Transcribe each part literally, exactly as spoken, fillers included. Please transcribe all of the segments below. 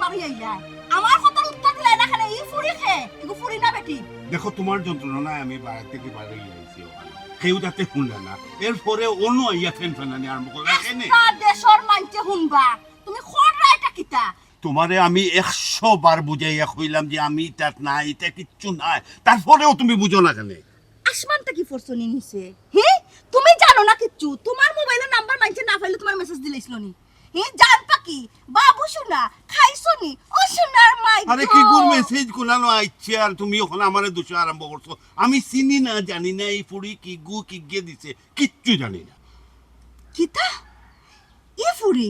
আমি আইয়া, আমার কথার উত্তর দিলাই না কেনে? ই ফুরি কে? ইগু ফুরি না বেটি? দেখো, তোমার যন্ত্রণায় আমি বাড়ি থাকি বার অইয়া আইছি অখান। কেউ যাতে হুনে না। এরপরে অনো আইয়া ফেন ফেনানি আরম্ভ করলা কেনে? আস্তা দেশর মাইনষে হুনবা। তুমি কররায় ইটা কিতা? তোমারে আমি একশো বার বুঝাইয়া কইলাম যে আমি ইতাত নাই, ইতা কিচ্ছু নাই। তারপরেও তুমি বুঝো না কেনে? আসমান থাকি পড়ছো নি নিচে? হে? তুমি জানো না কিচ্ছু? তোমার মোবাইলর নাম্বার মাইনষে না পাইলে তোমার মেসেজ দিলাইছিল নি? হে, জান পাখি, বাবু সোনা, খাইছো নি? ও সোনার মাই আরে, গো। কিগুর মেসেজ কুনানো আইছে আর তুমি অখন আমারে দোষা আরম্ভ করছো? আমি চিনি না, জানি না ই ফুরি কিগু কিগে দিছে, কিচ্ছু জানি না। কিতা? ই ফুরি?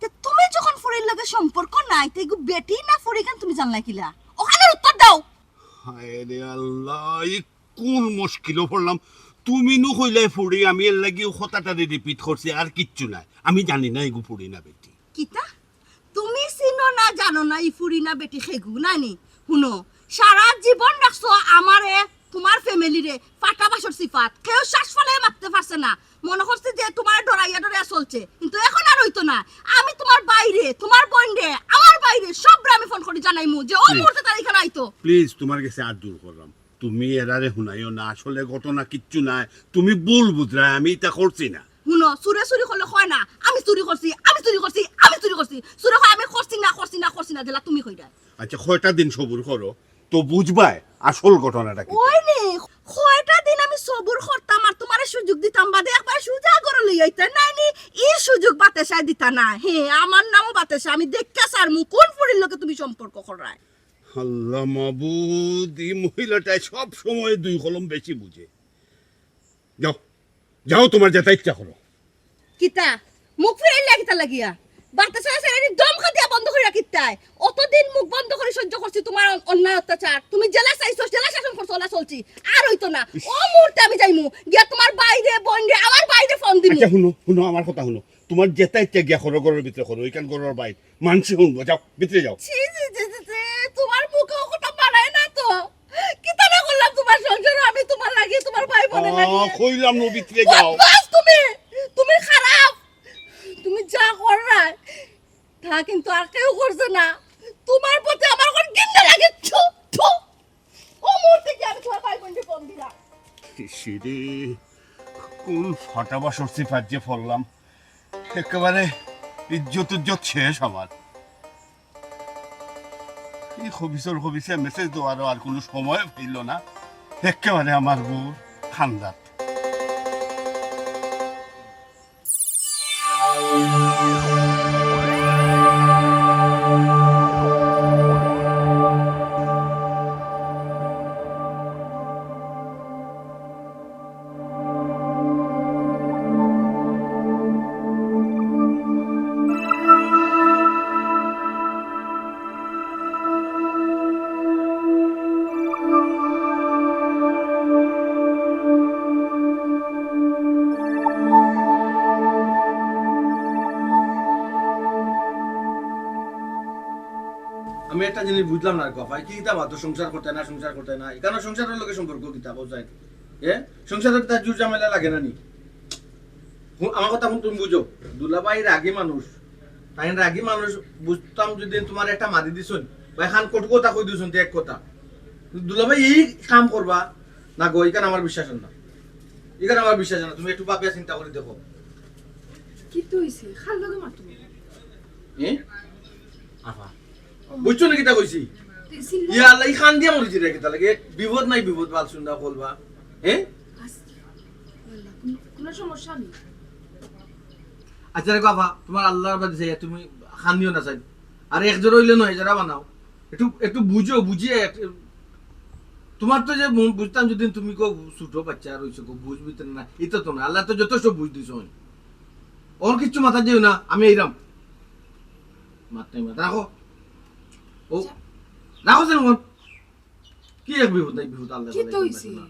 তে তুমি যখন ফুরির লগে সম্পর্ক নাই, তে ইগু বেটি না ফুরি কেন তুমি জানলায় কিলা? অখানর উত্তর দেও। হায় রে আল্লাহ, ই কোন মুশকিলো পড়লাম? তুমি নু কইলায় ফুরি, আমি এর লাগি অউ কথাটারে রিপিট করছি, আর কিচ্ছু নায়। আমি জানি না ইগু ফুরি না বেটি। কিতা? তুমি চিনো না, জানো না, ই ফুরি না বেটি কেগু, নানি? হুনো, সারা জীবন রাখছো আমারে, তোমার ফ্যামিলিরে, ফাটা বাসর সিফাত। কেউ শ্বাস ফালাইয়া মাততে পারছে না। মনো করছে যে তোমারে ডরাইয়া ডরাইয়া চলছে, কিন্তু অখন আর অইতো না। আমি তোমার ভাইরে, তোমার বইনরে, আমার ভাইরে, সবরে আমি ফোন করি জানাইমু যে অউ মুহূর্তে তারা ইখানো আইতো। প্লিজ, তোমার গেছে আত জোড় করলাম, তুমি এরারে হুনাইও না, আসলে ঘটনা কিচ্ছু নায়, তুমি ভুল বুঝরায়, আমি ইতা করছি না। হুনো, চুরে চুরি করলে কয় না, "আমি চুরি করছি, আমি চুরি করছি, আমি চুরি করছি।" চুরে কয়, "আমি করছি না, করছি না, করছি না," যেলা তুমি কইরায়। আচ্ছা, কয়টা দিন সবুর করো, তো বুঝবায় আসল ঘটনাটা কি। ওই নি, কয়টা দিন আমি সবুর করতাম আর তোমারে সুযোগ দিতাম, বাদে একবার সুজা ঘরো লইয়া আইতা, নানি, ই সুযোগ বাতাসায় দিতা না। হে, আমার নামও বাতাসা, আমি দেখিয়া ছাড়মু কোন ফুরির লগে তুমি সম্পর্ক কররায়। আল্লাহ মাবুদ, ই মহিলাটায় সব সময় দুই কলম বেশি বুঝে। যাও, যাও, তোমার যেতা ইচ্ছা করো। কিতা? মুখ ফিরাইলা কিতা লাগিয়া? বাতাসা আছে, এরে দম খাটিয়া বন্ধ করিয়া কিতায়? অতদিন মুখ বন্ধ করি সহ্য করছি তোমার অন-, অন্যায় অত্যাচার। তুমি যেলা চাইছো, যেলা শাসন করছো, অলা চলছি। আর অইতো না। ইস। অউ মুহূর্তে আমি যাইমু। গিয়া তোমার ভাইরে, বইনরে, আমার ভাইরে ফোন দিমু। আচ্ছা, হুনো, হুনো, আমার কথা হুনো। তোমার যেতা ইচ্ছা গিয়া করো, ঘরর ভিতরে করো, ইখান ঘরর বাইর। মানষে হুনবো, যাও, ভিতরে যাও। ছি, ছি, ছি, ছি, ছি, তোমার মুখে অউ কথা বানায় না তো। কিতা না করলাম তোমার সংসারো আমি, তোমার লাগি, তোমার ভাই বইনর লাগি। আহ, কইলাম নু ভিতরে যাও। বদমাশ তুমি, তুমি খারাপ। তুমি যা কররায়, তা কিন্তু আর কেউ করছে না। তোমার প্রতি আমার অখন ঘিন্না লাগে। থু, থু। অউ মুহূর্তে গিয়া আমি তোমার ভাই বইনরে ফোন দিলাম। ইশিরে, কোন ফাটা বাসর সিফাত যে পড়লাম। একেবারে ইজ্জত উজ্জত শেষ আমার। ই খবিসর খবিসে মেসেজ দেওয়ারও আর কোনো সময় পাইল না, একেবারে আমার বউর খান্দাত। আমি একটা জিনিস বুঝলাম না, গফায় কি কিতা বাতো সংসার করতে না, সংসার করতে না, এখানে সংসারের লগে সম্পর্ক কিতা বোঝায়? এ সংসারের তার জুর ঝামেলা লাগে না নি? হু-, আমার কথা হুন, তুমি বুঝো, দুলাভাই রাগী মানুষ, তাই রাগী মানুষ। বুঝতাম যদি তোমার একটা মারি দিছইন বা এখান কটু কথা কই দিছইন, তো এক কথা। দুলাভাই এই কাম করবা না গো, এখানে আমার বিশ্বাস হয় না, এখানে আমার বিশ্বাস হয় না। তুমি একটু ভাবিয়া চিন্তা করি দেখো। কিতা অইছে? কার লগে মাতো? এ? আফা। বুঝছো না কিতা কইছি? ইয়া আল্লাহ, ই কান্দিয়া মরি যাইরা কিতা লাগি? বিপদ নাই বিপদ, বাল শুননা কলবা। হ্যাঁ? আস্তে। আল্লাহ, কোন, কোন সমস্যা নেই। আচ্ছা রে বাবা, তোমার আল্লাহর বাদে যাইয়া তুমি কান্দিও না চাই। আর এক জোড়া অইলে নয় জোড়া বানাও। একটু, একটু বুঝো, বুঝিয়া এক-, তোমার তো যে মন বুঝতাম যদি তুমি কো ছোট বাচ্চা রইছো, কো বুঝবি তো না, এটা তো না। আল্লাহ তো যথেষ্ট বুঝ দিছো। ওর কিচ্ছু মাথা দিও না, আমি এইরাম। মাথায় মাথা রাখো। ও, আচ্ছা। রাখো যেন মন। কি এক বিপদ নাই, বিপদ আল্লাহ কি বানাই তো দিন হইছে? বাঁচি না।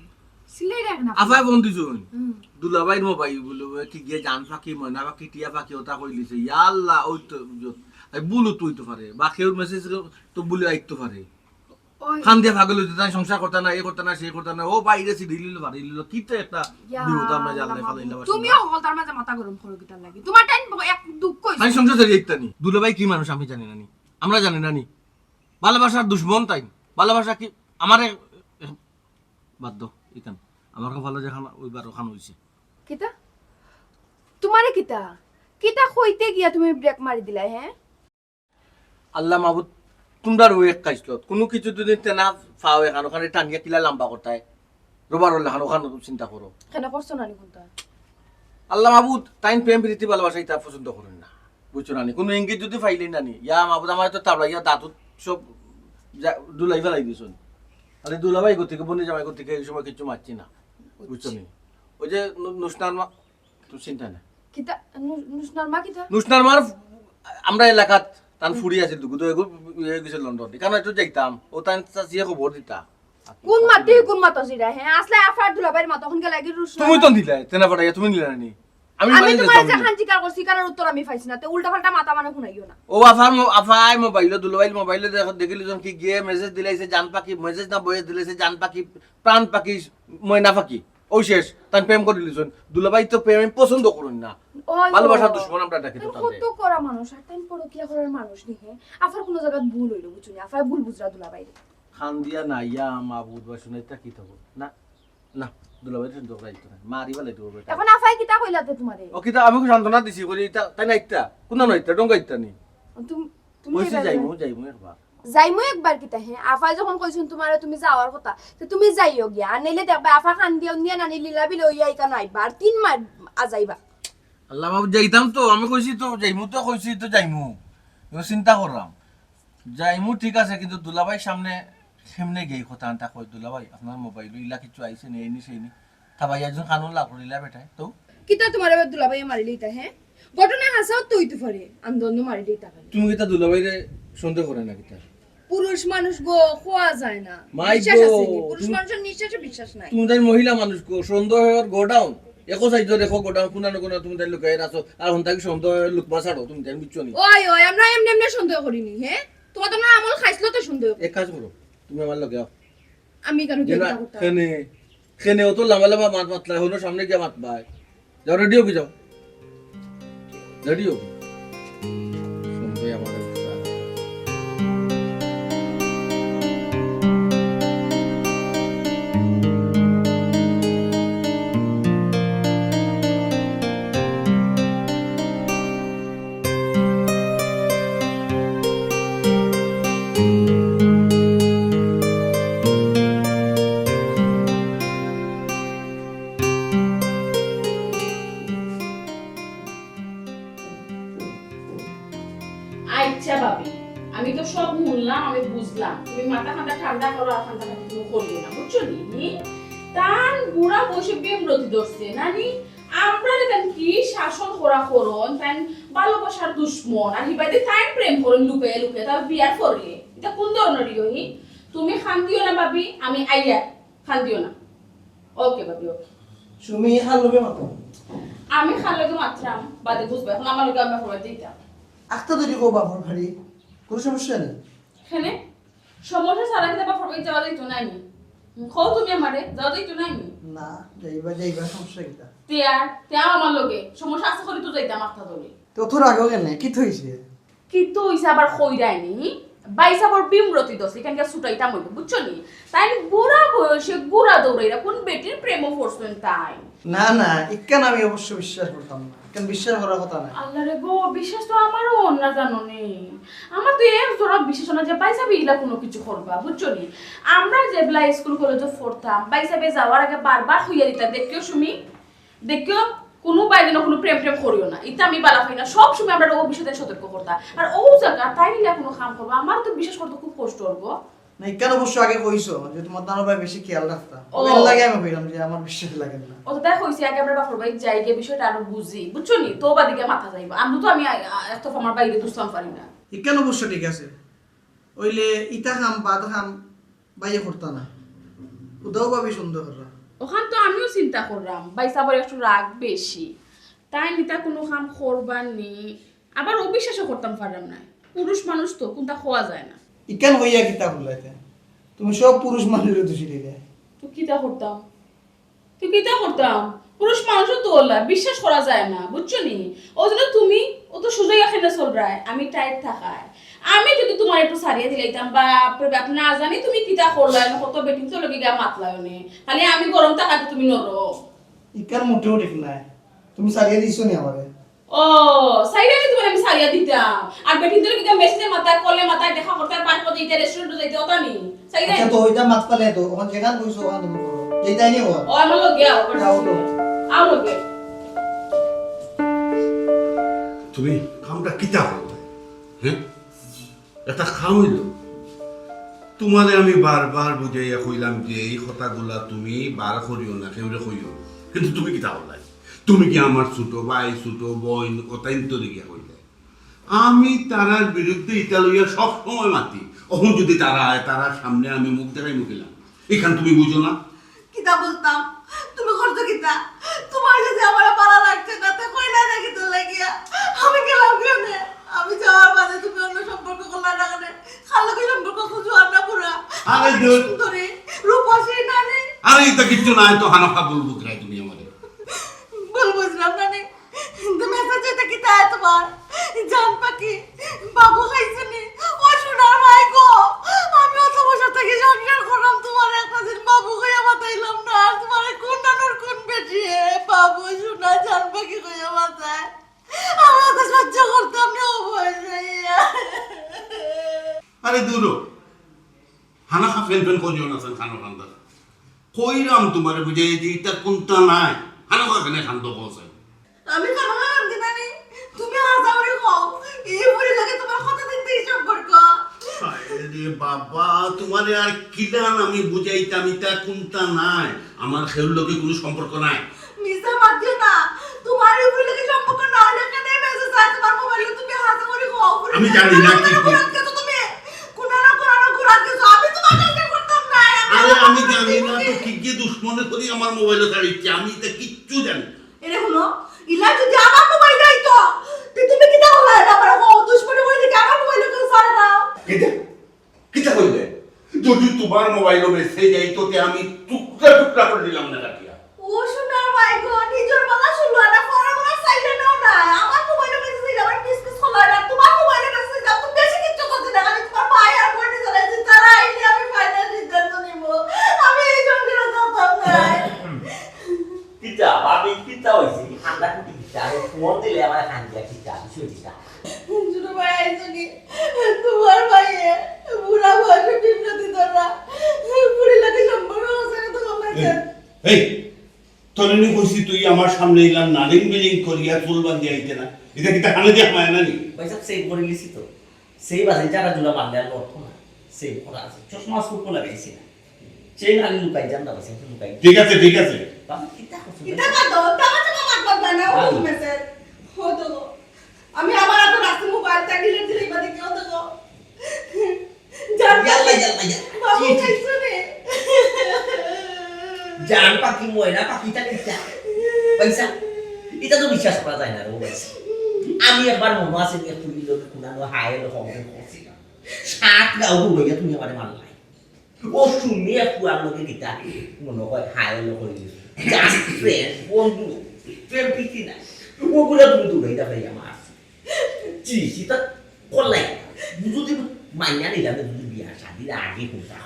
সিলাই রাখ না। আফায় ফোন দিছইন। হুম। দুলাভাইর মোবাইল বলে, ওই কি গিয়ে জান পাখি, ময়না পাখি, টিয়া পাখি, ওটা কই লিছে। ইয়া আল্লাহ, ওই তো, আমি বলো তুই তো পারে। বা কেউর মেসেজ তো বলে আইতো পারে। ওই খান দিয়ে পাগল হইতে, তাই সংসার করতে না, এ করতে না, সে করতে না। ও বাইরে সে ঢিলিল, বাড়ি লিল, কি তো একটা ইয়া বিপদ আমরা আল্লাহ জানলে মাবুদ। ফালাইলা বাসি তুমিও না। হকলতার মাঝে মাথা গরম করো কিতার লাগি? তোমার টাইম এক দুঃখ হইছে। আমি সংসার ছাড়ি দেখতে নি। দুলাভাই কি মানুষ আমি জানি না নি। আমরা জানি না নি? ভালোবাসার দুশমন তাইন। ভালোবাসা কি আমারে, বাদ দাও, ইখান। আমার কপালো যেখান অইবার অখান অইছে। কিতা? তুমারে কিতা? কিতা কইতে গিয়া তুমি ব্রেক মারি দিলায়, হে? আল্লাহ মাবুদ, তুমরার অউ এক খাইছলত। কুনু কিছু যদি তেনা পাও অখান, অখানে টানিয়া কিলা লাম্বা করতায়। রবারর লাখান অখান চিন্তা করো। কেনে করছো না নি কুনতা? আল্লাহ মাবুদ, তাইন প্রেম প্রীতি ভালোবাসা ইতা পছন্দ করইন না। বুঝছো না নি? কুনু ইঙ্গিত যদি পাইলাইন না নি, ইয়া মাবুদ, আমারে তো তাবড়াইয়া দাঁত সব যা-, ধুলাই ফালাই দিছইন। আরে দুলাভাই গতিকে, বনি জামাই গতিকে, এই সময় কিচ্ছু মাতছি না। বুঝছো নি? ওই যে নু-, নুসনার মা, তুই চিন্তা না। কিতা? নু-, নুসনার মা কিতা? নুসনার মার আমরা এলাকাত তান ফুড়ি আছিল দুগু, তো এগু ইয়ে গেছে লন্ডন। এখানে একটু যাইতাম, ও তান চাচিয়ে খবর দিতা। কুন মাতে, কুন মাতো জিরা, হে? আসলে আফার দুলাভাইর মাতো, অখন গেলা গি রুশ তুমি তো দিলে, তেনা ফাটাইয়া তুমি নিলে না নি? আমি আমি মানে তোমার যেতাম যে না। খান জিকার করছি, কারণ উত্তর আমি পাইছি না, তে উল্টা পাল্টা মাতা মানে হুনাইও না। ও আফার মো-, আফায় মোবাইল, দুলাভাইর মোবাইল দেখ-, দেখিলি যখন কি গিয়ে মেসেজ দিলাইছে, জান পাখি, মেসেজ না বয়ে দিলাইছে, জান পাখি, প্রাণ পাখি, ময়না পাখি। ওই শেষ, তান প্রেম করিলিছইন। দুলাভাই তো প্রেম পছন্দ করইন না। ওই ভালোবাসার ও। দুশমন আমরা ডাকি তো তান তাদের। কত করা মানুষ, আর তান পরকিয়া করার মানুষ নি, হে? আফার কোনো জায়গাত ভুল হইলো, বুঝছো নি? আফায় ভুল বুঝরা দুলাভাইরে। খান দিয়া না, ইয়া মাবুদ বা শুনাইতা কি তখন? না, না, দুলাভাই তো দরকার হইতো না। মারি বালাই দেবো বেটা। এখন আফায় কিতা কইলাতে তোমারে? ও কিতা, আমি সান্ত্বনা দিছি, করি ইতা, তাই না ইতা? কোন না ইতা, ডঙ্গা ইতা নি? তুমি, তুমি কইছি এবার যাইমু, যাইমু একবার। যাইমু একবার কিতা, হে? আফায় যখন কইছইন তোমারে তুমি যাওয়ার কথা, তো তুমি যাইও গিয়া। আর নাইলে দেখবা আফা খান দিয়া উন্দিয়া নানি লীলা বিলে অইয়া ইকা নাইবা। আর তিন মাস আজাইবা। আল্লাহ মাবুদ, যাইতাম তো, আমি কইছি তো যাইমু, তো কইছি তো যাইমু। এবার চিন্তা করলাম। যাইমু ঠিক আছে, কিন্তু দুলাভাইর সামনে কেমনে গিয়া কথা আনতা কই, "দুলাভাই, আপনার মোবাইল ইলা কিছু আইছে নি, এই নি, সেই নি।" তা ভাই একজন কানুন লাভ করিলা বেটায়, তো? কিতা তোমার এবার দুলাভাই মারিলিতা, হে? ঘটনা হাসাও তো হইতে পারে, আন্দোলন মারিলিতা কেনে? তুমি কিতা দুলাভাইরে সন্দেহ করে না কিতা? পুরুষ মানুষ গো, খোয়া যায় না। মাই বিশ্বাস গো, আছে নি? পুরুষ তুমি মানুষের নিঃশ্বাসে বিশ্বাস নাই। তুমি তাই মহিলা মানুষ গো, সন্দেহর গোডাউন। একো সাইজ দেখো গোডাউন, কোনা না কোনা তুমি তাই লুকাই রাখো। আর হন্তা কি সন্দেহ লুকমা ছাড়ো, তুমি তাই বুঝছো নি? ওই, ওই, আমরা এমনি এমনি সন্দেহ করিনি, হে? তোমার তো না আমল খাইছলো তো সন্দেহ। এক কাজ করো, তুমি আমার লগে আও। আমি কেন কি যেন এটা করতাম? কেনে, কেনে অত লম্বা লম্বা মাত মাতলা, হলো সামনে গিয়া মাত ভাই। যাও, রেডি হবি, যাও। রেডি হবি। শুনবে আমার অবস্থা। আচ্ছা ভাবি, আমি তো সব শুনলাম, আমি বুঝলাম। তুমি মাথা খান্দা ঠান্ডা করো, আর খান্দা খান্দা তুমি করিও না, বুঝছো নি? হুম? তান বুড়া বয়সে প্রেম রতি ধরছে, নানি? আমরা দেখেন কি শাসন করা করন, তাই ভালোবাসার দুশমন, আর হিবাদে তাই প্রেম করন লুকাইয়া লুকাইয়া, তার বিয়ার পরে। এটা কোন ধরনের ইয়ে হি? তুমি খান্দিও না ভাবি, আমি আইয়া খান্দিও না। ওকে ভাবি, ওকে। সুমি, খান লগে মাতো। আমি খান লগে মাতরাম, বাদে বুঝবা। এখন আমার লগে আমরা ফরওয়ার্ড দিতা। আখতা ধরি কও বাপর বাড়ি, কোনো সমস্যা নাই। এখানে সমস্যা ছাড়া কিন্তু বাপর বাড়ি যাওয়া যাইতো না নি। কও তুমি আমারে, যাওয়া যাইতো না নি। না, যাইবা, যাইবা, সমস্যা কিতা? তে আর, তে আর আমার লগে, সমস্যা আছে করি তো যাইতাম আখতা ধরি। তো তোর আগেও কেন? কি তো হইছে? কিতা অইছে আবার কইরায় নি? ভাইসাবর প্রেম রতি ধরছে, ইখান গিয়া ছুটাইতাম অইবো, বুঝছো নি? তাইন বুড়া বয়সে ঘুড়া দৌড়াইরা, কোন বেটির প্রেমো পড়ছইন তাইন? না, না, ইখান আমি অবশ্য বিশ্বাস করতাম না। ইখান বিশ্বাস করার কথা না। আল্লাহ রে গো, বিশ্বাস তো আমারও অর না জানো নি। আমার তো এক জোড়া বিশ্বাস অর না যে ভাইসাবে ইলা কোনো কিছু করবা, বুঝছো নি? আমরা যেবলা স্কুল কলেজো পড়তাম, ভাইসাবে যাওয়ার আগে বারবার কইয়া দিতা, "দেখিও সুমি, দেখিও, কোনো বাইরে না কোনো প্রেম প্রেম করিও না।" ইতা আমি বালা পাই না, সব সময় আমরা ও বিষয়ে সতর্ক করতা। আর ও জায়গা তাই নিলে কোনো কাম করবো, আমার তো বিশ্বাস করতে খুব কষ্ট হবো। না, ইখান অবশ্য আগে কইছো যে তোমার নানু ভাই বেশি খেয়াল রাখতা। ও। এর লাগে আমি কইলাম যে আমার বিশ্বাস লাগে না। ও তো তাই কইছি, আগে আমরা বাপর বাড়ি যাই, গিয়ে বিষয়টা আরো বুঝি, বুঝছো নি? তো বাদে গিয়ে মাথা যাইবো। আমি তো আমি আ-, আ-, এক তরফ আমার বাইরে দুষতাম পারি না। ইখান অবশ্য ঠিক আছে, অইলে ইতা কাম বাদ কাম বাইয়ে করতা না। উদাও ভাবি সন্দেহ কররা। ওখান তো আমিও চিন্তা করলাম, ভাইসাবর একটু রাগ বেশি। তাইন ইতা কোনো কাম করবার নি। আবার অবিশ্বাসও করতাম পারলাম না। পুরুষ মানুষ তো, কোনটা কওয়া যায় না। ইখান হইয়া কিতা করলাইতে? তুমি সব পুরুষ মানুষরে দোষী দিলে। তো কিতা করতাম? তো কিতা করতাম? পুরুষ মানুষও তো অলা, বিশ্বাস করা যায় না, বুঝছো নি? ওই জন্য তুমি অত সুজা কেনে চলরায়, আমি টাইট থাকায়। আমি যদি তুমারে একটু ছাড়িয়া দিলাইতাম, বাপরে বাপ, না জানি তুমি কিতা করলায়, কত বেটিন্তর লগে গিয়া মাতলায় নে। খালি আমি গরম থাকায় তুমি নরম। ইখান মোটেও ঠিক নায়। তুমি ছাড়িয়া দিছো নি আমারে? ও, ছাড়িয়া দিতে পারে, আমি ছাড়িয়া দিতাম। আর বেটিন্তর লগে গিয়া মেসেজে মাতায়, কলে মাতায়, দেখা করতে, পার্কো যাইতে, রেস্টুরেন্টো যাইতে, ওটা নি। ছাড়িয়া আচ্ছা, তো ওইটা মাত ফালাই তো, অখন যেখান কইছো, অখান তুমি করো। যেটাই নিয়ে বল। ও, আমার লগে আও, যাও তো। আও লগে। তুমি কামটা কিতা করলায়? হ্যাঁ? একটা কাম অইলো? তুমারে আমি বারবার বুঝাইয়া কইলাম যে এই কথাগুলা তুমি বার করিও না, কেউরে কইও না। কিন্তু তুমি কিতা করলায়? তুমি কি আমার ছোট ভাই, ছোট বইন, অতাইন্তরে গিয়া কইলায়? আমি তারার বিরুদ্ধে ইটা লইয়া সব সময় মাতি। অখন যদি তারা আয়, তারার সামনে আমি মুখ দেখাইমু কিলা? ইখান তুমি বুঝো না? কিতা বুঝতাম? তুমি করছো কিতা? তুমার কাছে আমার ভালা লাগছে না, তে কইলায় না কিতার লাগিয়া? আমি গেলাম কেনে? আমি যাওয়ার বাদে তুমি অন্য সম্পর্ক করলায় না কেনে? কার লগে সম্পর্ক খুঁজো আর না পুরা? আরে আমি ধুর। সুন্দরী, রূপসী নানি। আরে ইতা কিচ্ছু নায় তো, হানাফা বলবো কিরায় তুমি আমারে? বলবো না নানি। কিন্তু মেসেজে ইতা কিতা আয় তুমার? জান পাখি, বাবু খাইছো নি? ও সোনার মাই গো, আমি অত বছর থাকি সংসার করলাম, তুমারে একটা দিন বাবু কইয়া মাতাইলাম না, আর তুমারে কোন নানুর কোন বেটিয়ে বাবু সোনা জান পাখি কইয়া মাতায়। আমি অত সহ্য করতাম না, ও বয়সে। আরে দুরো, হানাফা ফেন ফেন করিও না, খানো কান্দা। কইরাম তুমারে বুঝাই যে ইতা কুন্তা নায়। হানাফা কেনে কান্দো কও চাই? আমি খানো কান্দি না নি। তুমি হাছা করি কও। এই বুড়ির লগে তুমার কতদিন থাকি সম্পর্ক? আরে বাবা, তুমারে আর কিলান আমি বুঝাইতাম, ইতা কুন্তা নায়। আমার কেউর লগে কুনু সম্পর্ক নাই। মিছা মাত দিও না। তুমার এই বুড়ির লগে সম্পর্ক না অইলে কেনে মেসেজ আয় তুমার মোবাইলো? তুমি হাছা করি কও। আমি জানি না কি কই। ঘুরাত গেছো তুমি। কুনানো কুনানো ঘুরাত গেছো। আমি তুমার কাছে করতাম না। আরে আমি জানি না তো কি কি দুশমনে করি আমার মোবাইলো ছাড়িছে। আমি ইতা কিচ্ছু জানি না। এরে হুনো, ইলা যদি আমার মোবাইল আইতো, তে তুমি কিতা করলায়? আবার ও দুশমনে করি দেখি আমার মোবাইলো কেউ ছাড়ে না। কিতা? কিতা কইলে? যদি তুমার মোবাইলো মেসেজ আইতো, তে আমি টুকরা টুকরা করি দিলাম না কাটিয়া। ও সোনার মাই গো, নিজর বালা শুনলো না, পরর বালা চাইলে নাও না। আমার মোবাইলো মেসেজ আইলে আমার মিস মিস করলো না, তুমার মোবাইলো মেসেজ আইলে আমি বেশি কিচ্ছু করছি না, খালি তুমার ভাই আর বইনে জানাইছি, তারা আইলে আমি ফাইনাল সিদ্ধান্ত নিব। আমি এই সংসারে থাকতাম না। কিতা, ভাবি, কিতা অইছে? কি কান্দা কুটি কিতা? আমি ফোন দিলে আমার কান্দিয়া কিতা? বিষয় কিতা? ছোট ভাই আইছো নি? তুমার ভাইয়ে বুড়া বয়সে বিপদে ধরা। বুড়ি লাগে সম্পর্ক আছে না তোমার এই, কাছে? এই, তোরে নি কইছি তুই আমার সামনে ইলা নালিং বিলিং করিয়া চুল বান্ধিয়া আইতে না। ইটা কিতা কানে দিয়া হামায় না নি? ভাই সাহেব, সেভ করি লিছি তো। সেভ আছে, যারা জুলা মারলে আর লড়তো না। সেভ করা আছে। চশমা সুপ লাগাইছি না। চেইন আলি লুকাই যান না, ভাই সাহেব, লুকাই। ঠিক আছে, ঠিক আছে। বাবা, কিতা করছো? কিতা বাদ দাও, তামা তামা মাত বাদ দাও না, ও আরে। মেসেজ। ও তো গো। আমি আবার এত রাস্তা মোবাইলটা ডিলিট দিলে বাদে কেউ তো গো। জান ইয়াল্লা, ইয়াল্লা, ইয়াল্লা। বাবু জি, জি। খাইছো রে? জান পাখি, ময়না পাখি, ইটা কিতা? পয়সা? ইটা তো বিশ্বাস করা যায় না রে, ও পয়সা। আমি একবার মনো আছে, এক ফুলির লগে কুনানো হায় হলো, হমদে করছি না। সাত গাও দৌড়াইয়া তুমি আমারে মারলাই। ও শুনিয়া ফুয়ার লগে কিতা মনো হয় হায় হলো করি। Just friend, বন্ধু, প্রেম প্রীতি নাই। ওগুলা তুমি দৌড়াইতা পাইয়া মারছো। জি, সেটা করলাই। যদি মাইয়া নিলাম, যদি বিয়া শাদির আগে করতাম।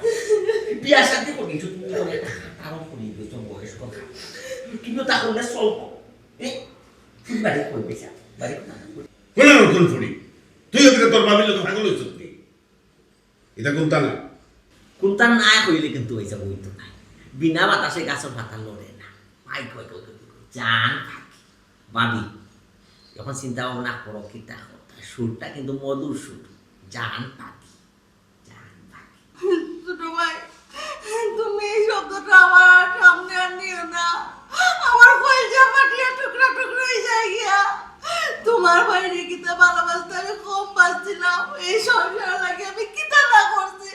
বিয়া শাদি করি, তুমি তো একটা কারণ করি দিছো, বয়স কথা। তুমিও তা করলে চলবো। এ, তুমি বাড়ি কই পয়সা? বাড়ি কোথায়? কোন কোন ফুড়ি? তুই ওদিকে তোর ভাবির লগে পাগল হইছস নি? ইটা কুন্তা না? কুন্তা না কইলে কিন্তু ওই যে ওই তো নাই। বিনা বাতাসে গাছর পাতা লড়ে না। মাই কই কই কই কই। জান পাখি। ভাবি, এখন চিন্তা ভাবনা করো কিতা কথা। সুরটা কিন্তু মধুর সুর। জান পাখি। জান পাখি। ছোট ভাই, তুমি এই শব্দটা আমার সামনে আর নিও না। আমার কলিজা ফাটিয়া টুকরা টুকরা হয়ে যায় গিয়া। তোমার ভাইরে কিতা ভালোবাসতে আমি কম বাসছিলাম। এই সংসার লাগে আমি কিতা না করছি।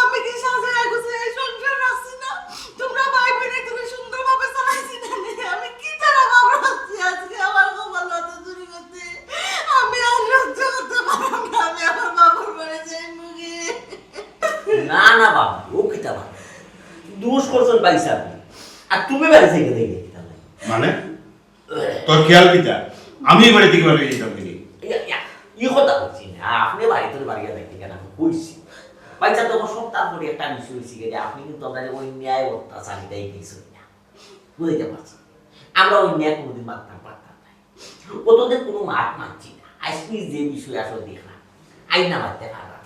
আমি কি সাজায় গুছে এই সংসার রাখছি না? তোমরা ভাই বোনে তুমি সুন্দরভাবে চালাইছি না নি? আমি কিতা না ভাব রাখছি আজকে আমার কপাল অত দুর্গতি। আমি আর সহ্য করতে পারলাম না। আমি আমার বাবার বাড়ি যাই মুখে। না, না বাবা, ও কিতা বাবা? দোষ করছেন ভাই সাহেব। আর তুমি বাড়ি থেকে দেখে কিতা লাগে? মানে? তোর খেয়াল কিতা? আমি এই বাড়ি থাকি বার অই যাইতাম কিনি? ইয়া, ইয়া, ই কথা কইছি না, আপনে বাড়ি থাকি বারইয়া যাইতে কেনে, আমি কইছি। ভাইসাব, তখন সব তার পরে একটা বিষয় অইছে গি যে আপনে কিন্তু আমরারে অন্যায় অত্যাচার ইতা দিছইন না। বুঝাইতাম পারছি? আমরা অন্যায় কুনুদিন মানতাম পারতাম না। অতদিন কুনু মাত মানছি না। আইজকে যে বিষয় আসলে দেখলাম, আইন না মানতে পারলাম।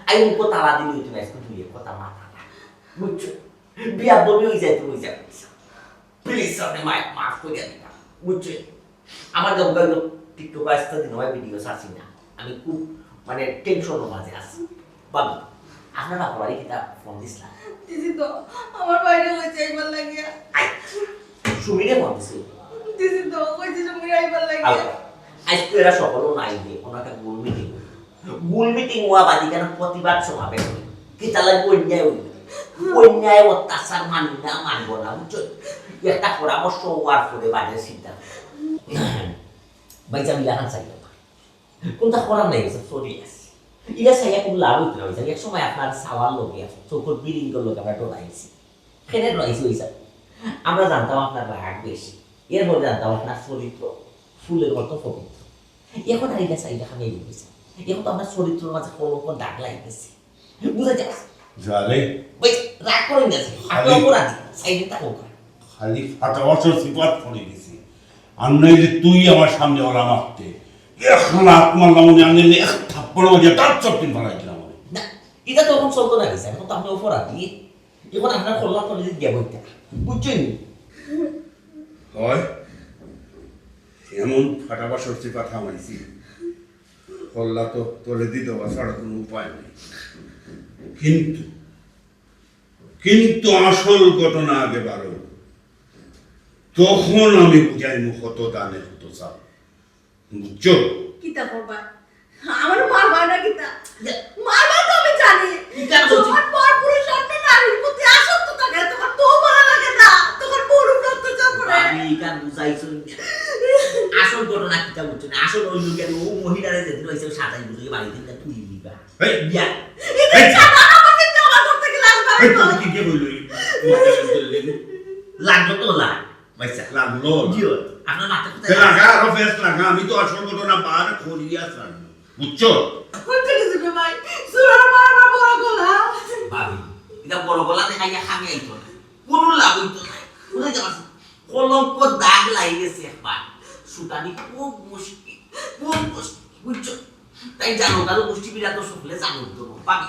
আইন মুখো তালা দিলে অইতো না, আইজকে দুই এক কথা মাতা না। বুঝছো? বিয়াদবি অই যাইতো অই যাইতো। Please, আপনে মাফ করিয়া দিবা। বুঝছো? আমার যে মোবাইল TikTok আস্তা দিন অয় ভিডিও ছাড়ছি না, আমি খুব মানে টেনশনর মাঝে আছি। ভাবি, আপনার বাপর বাড়ি কিতা ফোন দিছলা? দিছি তো, আমার বাইরে অইছে আইবার লাগিয়া। আই, সুমিরে ফোন দিছি। দিছি তো, কইছি সুমিরে আইবার লাগিয়া। আইজকে এরা সকলও নাই যে, ওনাকে গোল মিটিং। গোল মিটিং অওয়া বাদে কেনে প্রতিবাদ সমাবেশ অইল? কিতা লাগি অন্যায় অইল? অন্যায় অত্যাচার মানি না, মানব না, বুঝছো? একটা পরামর্শ অওয়ার পরে বাদে সিদ্ধান্ত। ভাইসাব, ইলাখান চাইও না। কুনতা করার নাই, ভাইসাব, চলি আছি। ইলা চাইয়া কুনু লাভ অইতো না, ভাইসাব। এক সময় আপনার চাওয়ার লগে আছে, চউখর বিরিঙ্গর লগে আমরা ডরাইছি। কেনে ডরাইছি, ভাইসাব? আমরা জানতাম আপনার রাগ বেশি, এরপরে জানতাম আপনার চরিত্র ফুলের মতো পবিত্র। এখন আর ইলা চাইলে খামে অই গেছে। এখন তো আপনার চরিত্রর মাঝে কলঙ্ক দাগ লাগি গেছে। বুঝা যায়? জানে? ভাই, রাগ করেন না, আপনি খালি অপরাধী, সাইডে থাকুক। খালি ফাটা বাসর সিফাত পড়ি গেছে। আর নাইলে তুই আমার সামনে ওরা মারতে। এক লাত মারলাম, উনি আনলে এক থাপ্পড় বাজিয়ে তার চোখ তিন ফালাই দিলাম আমি। না, ইটা তো এখন চলতো না, ভাইসাব, এখন তো আপনি অপরাধী। এখন আপনার কল্লা তলে দিয়া বইতা, বুঝছইন নি? হয়, এমন ফাটা বাসর সিফাত হামাইছি, কল্লা তো তলেদি দেওয়া ছাড়া কুনু উপায় নাই। কিন্তু, কিন্তু আসল ঘটনা আগে বারো, তখন আমি বুঝাইমু কত দানে কত চাল। বুঝছো? কিতা করবা? আমার মারবা না কিতা? ইয়া। মারবা তো আমি জানি। ইটা বলছি। তোমার পরপুরুষ একটা নারীর প্রতি আসক্ত থাকে, তোমার তো মারা লাগে না, তোমার বউর উপর অত্যাচার করে। আমি ইটা বুঝাইছি। আসল ঘটনা কিতা বুঝছো না? আসল অইল গিয়া ও মহিলারে যেদিন অইছে সাজাই বুঝে বাড়ি দিন তুই দিবা। এই, ইয়া। এটা এই। সাধারণ আমার কিন্তু আমার করতে গেলে আমি এই, পারবো না। তোকে কে কইলো? লাগলো তো লাগ। ভাইসাব, লাগলো। জি, আপনার মাথা কোথায় তে লাগা, আছে? আরো ফেস লাগা, আমি তো আসল ঘটনা বার করিয়া ছাড়বো। বুঝছো? বুঝতে গেছি রে ভাই, সুরার মারবার বড় গলা। ভাবি, ইটা বড় গলা দেখাইয়া খামে আইতো না। কুনু লাভ অইতো না। বুঝতে পারছো? কলঙ্ক দাগ লাগি গেছে একবার। সুটানি খুব মুশকিল, খুব মুশকিল। বুঝছো? তাই জানো, কারো গোষ্ঠী বিরাট তো সকলে জানো তো, ভাবি।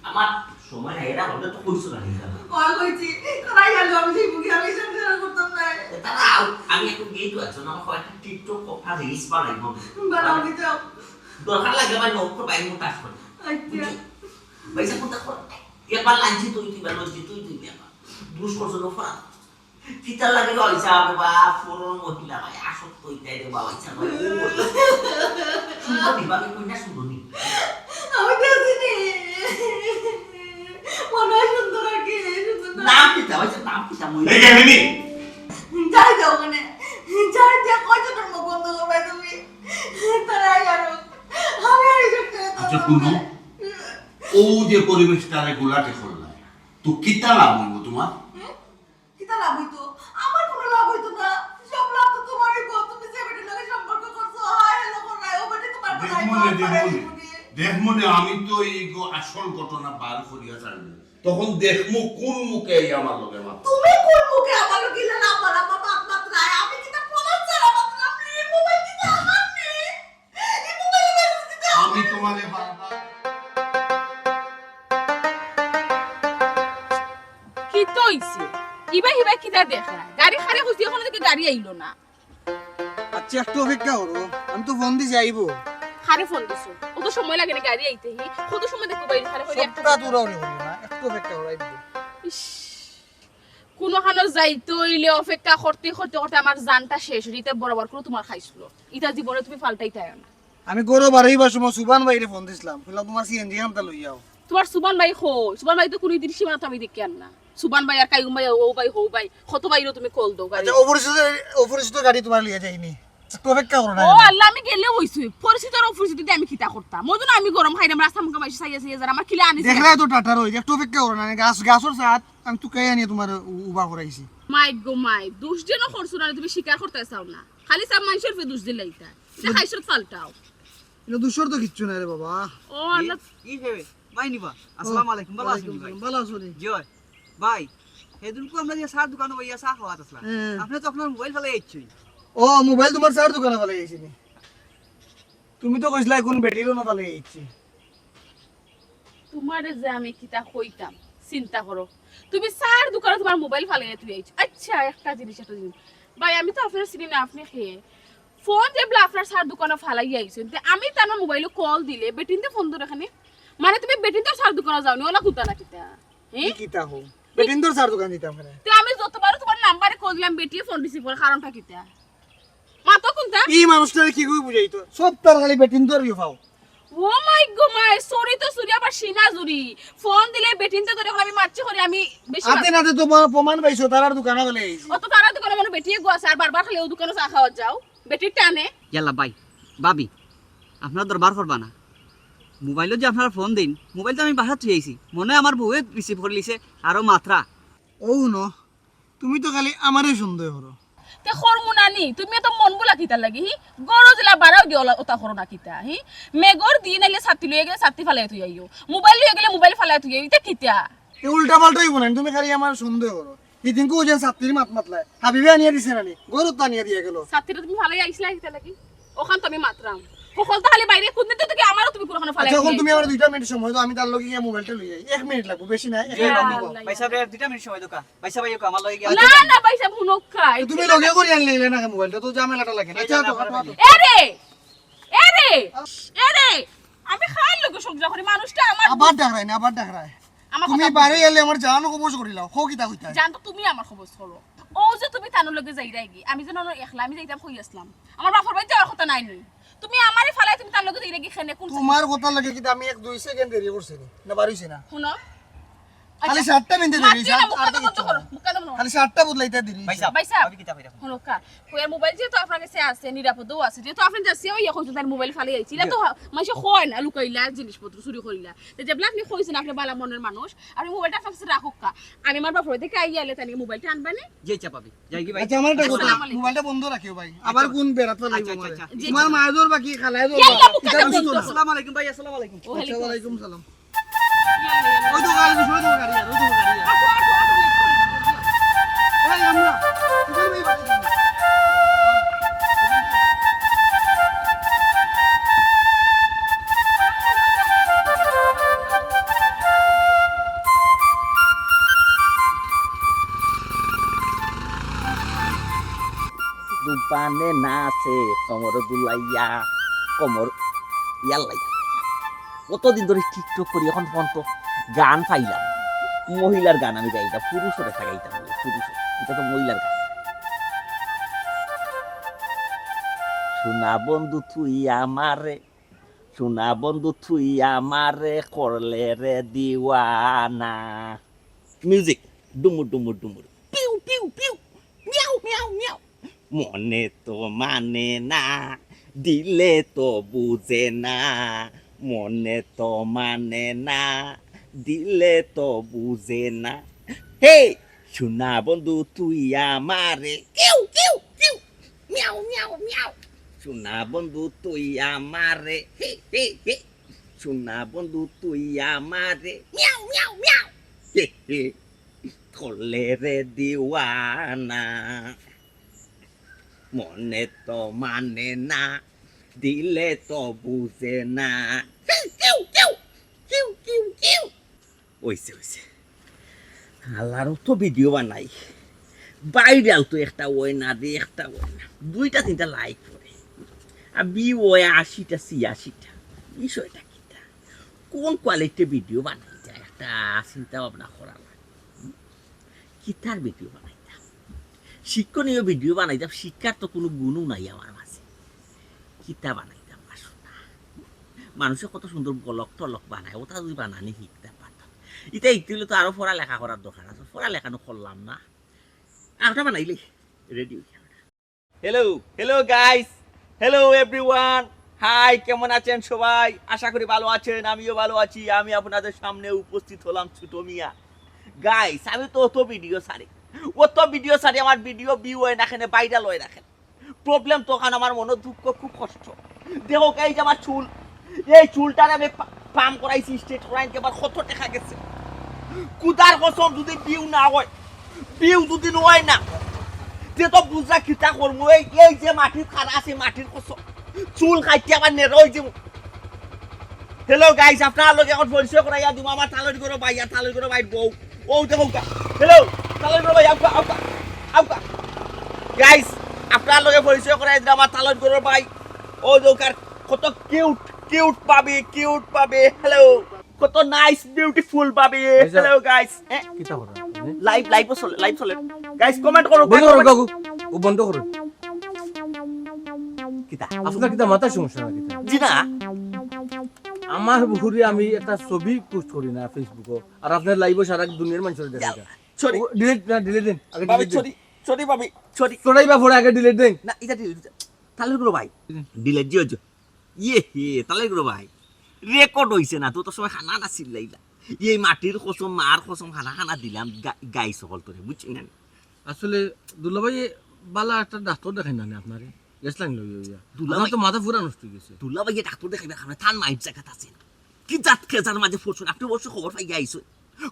আমার সময় নাই, এরা হলে তো কইছো না, নিজে। ওই কইছি, তারাই গেল, আমি সেই মুখে আমি সংসার করতাম না। এ, তারা আউ-, আমি এখন গেই তো আছো না, আমার কয়েকটা TikTok কথা reels বানাইবো। বানাও, দিতে দাও। দরকার লাগে আমার নখ বাইরে মতো আসবে না। আচ্ছা। বুঝছো? ভাইসাব, কোনটা কর? একবার লাঞ্ছিত হইতে, একবার লজ্জিত হইতে, একবার দুষ করছো না, অপরাধ। কিতা লাগে রে, ইচ্ছা হবে বা, পুরনো মহিলা ভাই, আসক্ত হইতে রে বাবা, ইচ্ছা করে। ও বলে। শুনবো নি, ভাবি, কই না শুনবো নি? আমি তো আছি নি। মনে হয় সুন্দর আর কি, সুন্দর না। নাম কিতা, ওই যে নাম কিতা, মহিলা? এই যে, মিমি। যাই যাও ওখানে। যাই, যা, কয়জনের মুখ বন্ধ করবে তুমি? তারাই আরো। আমি আর এই সব ছেড়ে আচ্ছা, দেবো শুনো। না। ও যে পরিবেশটারে গোলাটে করলায়, তো কিতা লাভ হইব তোমার? হুম? কিতা লাভ হইতো? আমার কোনো লাভ হইতো না। সব লাভ তো তোমারই গো। তুমি যে বেটির লগে সম্পর্ক করছো, হাই হ্যালো করো না, ও বেটি তোমার কথা দেখমনে, আইবা, দেখমনে। আইবা। দেখমনে, আমি তো এই গো আসল ঘটনা বার করিয়া ছাড়বো। তখন দেখমু কোন মুখে এই আমার লগে মাত। তুমি কোন মুখে আমার লগে ইলা লাফা লাফা মাত মাত রায়? আমি কিতা পলাশ ছাড়া মাতলাম নি? মোবাইল কিতা আমার নি? এই মোবাইলে মেসেজ কিতা আমি আমার? তোমারে বারবার কিতা অইছে? ইবা হিবা কিতা দেখরা? গাড়ি খারে কইছি, এখনো দেখি গাড়ি আইলো না। আচ্ছা, একটু অপেক্ষা করো, আমি তো ফোন দিছি, আইবো। খারে ফোন দিছো? অত সময় লাগে না গাড়ি আইতে? হি, কত সময় দেখো বাইরে খারে কইলে একটু সবটা দূর অইলে হইল না, একটু অপেক্ষা করো, আইবো। ইস, কোনোখানো যাইতে অইলে অপেক্ষা করতে করতে করতে আমার জানটা শেষ অইতে বরাবর করে তোমার খাইছিল। ইটা জীবনে তুমি পাল্টাইতায় না। আমি গরো বাড়াইবার সময় সুবান ভাইরে ফোন দিছিলাম, কইলাম, "তোমার সিএনজি খানটা লই যাও।" তোমার সুবান ভাই কই? সুবান ভাই তো কোনো দিন সীমানা তো আমি দেখি আর না। সুবান ভাই আর কাইগুম ভাই, ও ভাই, হো ভাই, কত ভাইরও তুমি কল দেও গাড়ি। আচ্ছা, অপরিচিত, অপরিচিত গাড়ি তোমার লইয়া যাইনি। একটু অপেক্ষা করো না ও কেন? আল্লাহ, আমি গেলে হইছে। পরিচিত আর অপরিচিত দিয়ে আমি কিতা করতাম? ওই জন্য আমি গরম খাই না, রাস্তা মুখে মাইসে চাইয়া চাইয়া যারা আমার কিলা আনিছে। দেখলে তো টাটার ওই যে একটু অপেক্ষা করো না, গাছ, গাছর সাথ। আমি তুকাইয়া আনিয়া তুমার উ-, উবা করাইছি। মাই গো মাই, দুষ যেন করছো না, তুমি স্বীকার করতায় চাও না, খালি সব মানষর উপরে দুষ দিলাইতায়। ইটা খাইছত ফালটাও। ইনো দুষর তো কিচ্ছু নাই রে বাবা। ও আল্লাহ। কি, কি হে? ভাই নিবা? আসসালামু আলাইকুম, ভালা আছইন নি ভাই? ওয়ালাইকুম আসসালাম, ভালা আছো নি? জি অয়। ভাই, হেদিনকু আমরা যে চার দোকানো বইয়া চা খাওয়াত আছলাম, হ্যাঁ। আপনে তো আপনার মোবাইল ফালাই আইছইন। ও, মোবাইল তুমার চার দোকানো ফালাই আইছি নি? তুমি তো কইছলায় কুন বেটিরও না ফালাই আইছি। তুমারে যে আমি কিতা কইতাম, চিন্তা করো। তুমি চার দোকানো তুমার মোবাইল ফালাইয়া থুই আইছো। আচ্ছা, একটা জিনিস, একটা জিনিস। ভাই, আমি তো আপনারে চিনি না, আপনে কে? ফোন যে বলে আপনার চার দোকানো ফালাইয়া আইছইন, তে আমি তান মোবাইলো কল দিলে বেটিন্তে ফোন ধরে কেনে? মানে তুমি বেটিন্তর চার দোকানো যাও নি, অলা কুন্তা না কিতা? হে? ই কিতা কও? বেটিন্তর চার দোকান দিতাম কেনে? তে আমি যতবার তুমার নাম্বারে কল দিলাম, বেটিয়ে ফোন রিসিভ করে, কারণটা কিতা? মাতো কুন্তা? ই মানুষটারে কিগু বুঝাইতো? সব তার খালি বেটিন্তর ইয়ে পাও। ও মাই গো মাই, চুরি তো চুরি, আবার সিনা জুরি। ফোন দিলে বেটিন্তে ধরে, আমি মারছি করি, আমি বেশি মার- আতে নাতে তো প-, প্রমাণ পাইছো, তারার দোকানো ফালাই আইছি। অত তারার দোকানো মনো বেটি এগু আছে, আর বারবার খালি অউ দোকানো চা খাওয়াত যাও, বেটির টানে। ইয়াল্লা ভাই, ভাবি, আপনার দরবার করবা না। মোবাইলো যে আপনারা ফোন দেইন, মোবাইল তো আমি বাসাত থুই আইছি। মনে অয় আমার বউয়ে রিসিভ করিলিছে, আরো মাতরা। ও ন, তুমি তো খালি আমারে সন্দেহ করো। তে করমু না নি, তুমি অত মন ভোলা কিতার লাগি, হি? ঘরো যেলা বারাও গিয়া অলা, অতা করো না কিতা, হি? মেঘর দিন আইলে ছাতি লইয়া গেলে ছাতি ফালাই থুই আইও, মোবাইল লইয়া গেলে মোবাইল ফালাই থুই আইও, ইতা কিতা? এ উল্টা পাল্টা অইবো না, তুমি খালি আমারে সন্দেহ করো। হিদিনকু অউ যে ছাতির মাত মাতলায়, হাবিবে আনিয়া দিছে না নি? ঘরো তো আনিয়া দিয়া গেল। ছাতিটা তুমি ফালাই আইছলায় কিতার লাগি? অখান তো আমি মাতরাম। হকল তো খালি বাইরে, কুনদিন তো দেখি আমারও তুমি কুনখানো ফালাই আচ্ছা, অখন দিয়া তুমি আইছো। আমারে দুইটা মিনিট সময় দেও, আমি তার লগে গিয়া মোবাইলটা লই আই। এক মিনিট লাগবো, বেশি না, এক ইয়া মিনিট লাগবো। আল্লাহ। ভাই সাব, দুইটা মিনিট সময় দেও কা। ভাই সাব, আইও কা, আমার লগে গিয়া। না, না, ভাই সাব, হুনো কা। তুমি লগে করি আনলে না মোবাইলটা, তো ঝামেলাটা লাগে না। এই আচ্ছা, যে তো, আমার তো, তো। এরে! এরে! এরে! আমি কার লগে সংসার করি, মানুষটা আমার আবার ডাকরায় না, আবার ডাকরায়। আমার তুমি কথা বারে বুঝো। এলে আমার জান কবজ করিলাও, হো কিতা কইতা? জান তো তুমি আমার কবজ করো। অউ যে তুমি তানর লগে যাইরায়গি, আমি যেন অনো একলা, আমি যাইতাম কই আছলাম। আমার বাপর বাড়ি যাওয়ার কথা নায় নি। তুমি আমারে ফালাই তুমি তার লগে যাইরায়গি কেনে, কুন তোমার কথার লগে কিতা আমি এক দুই সেকেন্ড দেরি করছি নি? না, বারইছি না। হুনো। খালি আচ্ছা, শার্টটা পিনতে দেরি মাতিও হইছে, না, আর মুখ আর কান বন্ধ কিচ্ছু করো, না। মুখ কান বন্ধ করো। খালি শার্টটা বদলাইতে দেরি হইছে। ভাই সাব, ভাই সাব। আমি কিতা কইরা? হুনো কা, কইয়ার মোবাইল যেহেতু আপনার কাছে আছে, নিরাপদেও আছে, যেহেতু আপনে যাচ্ছি, ওই এখন তার মোবাইল ফালাই আইছি, ইলা তো জি। হা-, মানষে কয় না, লুকাইলা, জিনিসপত্র চুরি করিলা। তো যেবলা আপনে কইছেন, আপনে বালা মনর মানুষ, আপনে মোবাইলটা আপনার কাছে রাখউক্কা, আমি আমার বাপর বাড়ি থাকি আইয়া আইলে তানি মোবাইলটা আনবা নে? জি, আচ্ছা, ভাবি। যাই কি ভাই? আচ্ছা, আমার একটা কথা, আসসালামু আলাইকুম। মোবাইলটা বন্ধ রাখিও ভাই। আবার আচ্ছা, কোন বেড়াত ফালাইবো আচ্ছা, আমারে? আচ্ছা, আচ্ছা। জি, তোমার আচ্ছা। মায়ে ধরবা কি, খালায় ধরবা? ইয়া, ইয়া, মুখ কান বন্ধ করো। আসসালামু আলাইকুম ভাই, আসসালামু আলাইকুম। ওয়ালাইকুম আচ্ছা, ওয়ালাইকুম সালাম। ইয়া, ইয়া, ইয়া। ওই তো গাড়ি, ওই তো গাড়ি, ওই তো গাড়ি। আটো, আটো, আটো, আটো। এই আমরা, তুমি এই বাড়ি যাও। দুপানে নাচে কমর দুলাইয়া, কমর ইয়াল্লা। কতদিন ধরি TikTok করি, এখন পর্যন্ত গান পাইলাম না। মহিলার গান আমি গাইতাম, পুরুষরে গাইতাম না, পুরুষ, ইটা তো মহিলার গান। সোনা বন্ধু তুই আমারে, সোনা বন্ধু তুই আমারে করলে রে দিওয়ানা। Music, ডুমুর ডুমুর ডুমুর, পিউ পিউ পিউ, মিয়াউ মিয়াউ মিয়াউ। মনে তো মানে না, দিলে তো বুঝে না। মনে তো মানে না, দিলে তো বুঝে না। হে, সোনা বন্ধু তুই আমারে, কিউ কিউ কিউ, মিয়াউ মিয়াউ মিয়াউ। সোনা বন্ধু তুই আমারে, হে হে হে। সোনা বন্ধু তুই আমারে, মিয়াউ মিয়াউ মিয়াউ। হে হে। করলে রে দিওয়ানা, মনে তো মানে না, দিলে তো বুঝে না। কিউ, কিউ, কিউ, কিউ, কিউ, কিউ। অইছে, অইছে। আল্লাহর তো ভিডিও বানাই, ভাইরাল তো একটা অয় না রে, একটা অয় না, দুইটা তিনটা লাইক পড়ে, আর ভিউ অয় আশিটা ছিয়াশিটা। বিষয়টা কিতা? কোন কোয়ালিটির ভিডিও বানাইতা, একটা চিন্তা ভাবনা করা লাগে। হুম? কিতার ভিডিও বানাইতাম? শিক্ষণীয় ভিডিও বানাইতাম, শিক্ষার তো কুনু গুণও নাই আমার মাঝে। কিতা বানাইতাম? আসো না। মানষে কত সুন্দর ব্লগ টলগ বানায়, ওটা যদি বানানি শিখতাম পারতাম। ইটা শিখতে অইলে তো আরো পড়ালেখা করার দরকার আছে, পড়ালেখা নু করলাম না। আরোটা বানাইলে রেডি অই যাবে। Hello, hello guys, hello everyone, hi, কেমন আছেন সবাই? আশা করি ভালো আছেন, আমিও ভালো আছি। আমি আপনাদের সামনে উপস্থিত হলাম ছোট মিয়া। গাইস, আমি তো অত ভিডিও ছাড়ি, অত ভিডিও ছাড়ি, আমার ভিডিও ভিউ অয় না কেনে, ভাইরাল অয় না কেনে। প্রবলেম তো অখান, আমার মনো দুঃখ, খুব কষ্ট। দেখউক্কা, এই যে আমার চুল, এই চুলটারে আমি পা-, পাম করাইছি, স্ট্রেট করাইছি, আমার কত টেকা গেছে। খুদার কসম, যুদি ভিউ না অয়, ভিউ যুদি অয় না, তে তো বুঝরা কিতা করমু। এই, এই যে মাটিত খাড়া আছে, মাটির কসম, চুল কাইট্টা আবার নেরো অইযিমু। হ্যালো গাইস, আপনারার লগে অখন পরিচয় করাইয়া দিমু আমার তালইর ঘরর ভাই আর তালইর ঘরর ভাইর বউ। অউ দেখউক্কা। হ্যালো, তালইর ঘরর ভাই, আউক্কা, আউক্কা, আউক্কা। গাইস, আপনারার লগে পরিচয় করাইয়া দিমু আমার তালইর ঘরর ভাই। অউ দেখউক্কা, কত কিউট, কিউট ভাবি, কিউট ভাবি। হ্যালো, কত নাইস, বিউটিফুল ভাবি। Hello guys. কিতা করো আপনি? লাইভ, লাইভও চলে, লাইভ চলে। গাইস, কমেন্ট করো, বন্ধ করো কমেন্ট। কাকু, ও বন্ধ করো। কিতা? আপনার কিতা মাথার সমস্যা না কিতা? জি না। আমার বুকুরে আমি একটা ছবি পোস্ট করি না ফেসবুকো, আর আপনার লাইভও সারা দুনিয়ার মানুষরে দেখা যায়। সরি। ও, ডিলিট না, ডিলিট দেন। আগে ভাবি, ডিলিট দেন। সরি, সরি ভাবি, সরি। সরাইবা পরে আগে ডিলিট দেন। না, ইটা ডিলিট। তালইর ঘরর ভাই। হুম। ডিলিট দিও, দিও। ইয়ে, ইয়ে, তালইর ঘরর ভাই। রেকর্ড অইছে না, তো অত সময় খানা না চিল্লাইলা। এই মাটির কসম, মার কসম, খানা খানা দিলাম, গা-, গাইস অকল তোরে, বুঝছস না? আসলে দুলাভাই, বালা একটা ডাক্তার দেখাই না নি আপনারে? গ্যাস লাইন লই অইয়া। দুলাভাই আপনার তো মাথা পুরা নষ্ট অই গেছে। দুলাভাই, এ ডাক্তার দেখাইবার কারণে তান মাইন্ড জাগাত আছে না। কি জাত খেজার মাঝে পড়ছইন? আপনি অবশ্য খবর পাইয়া আইছইন।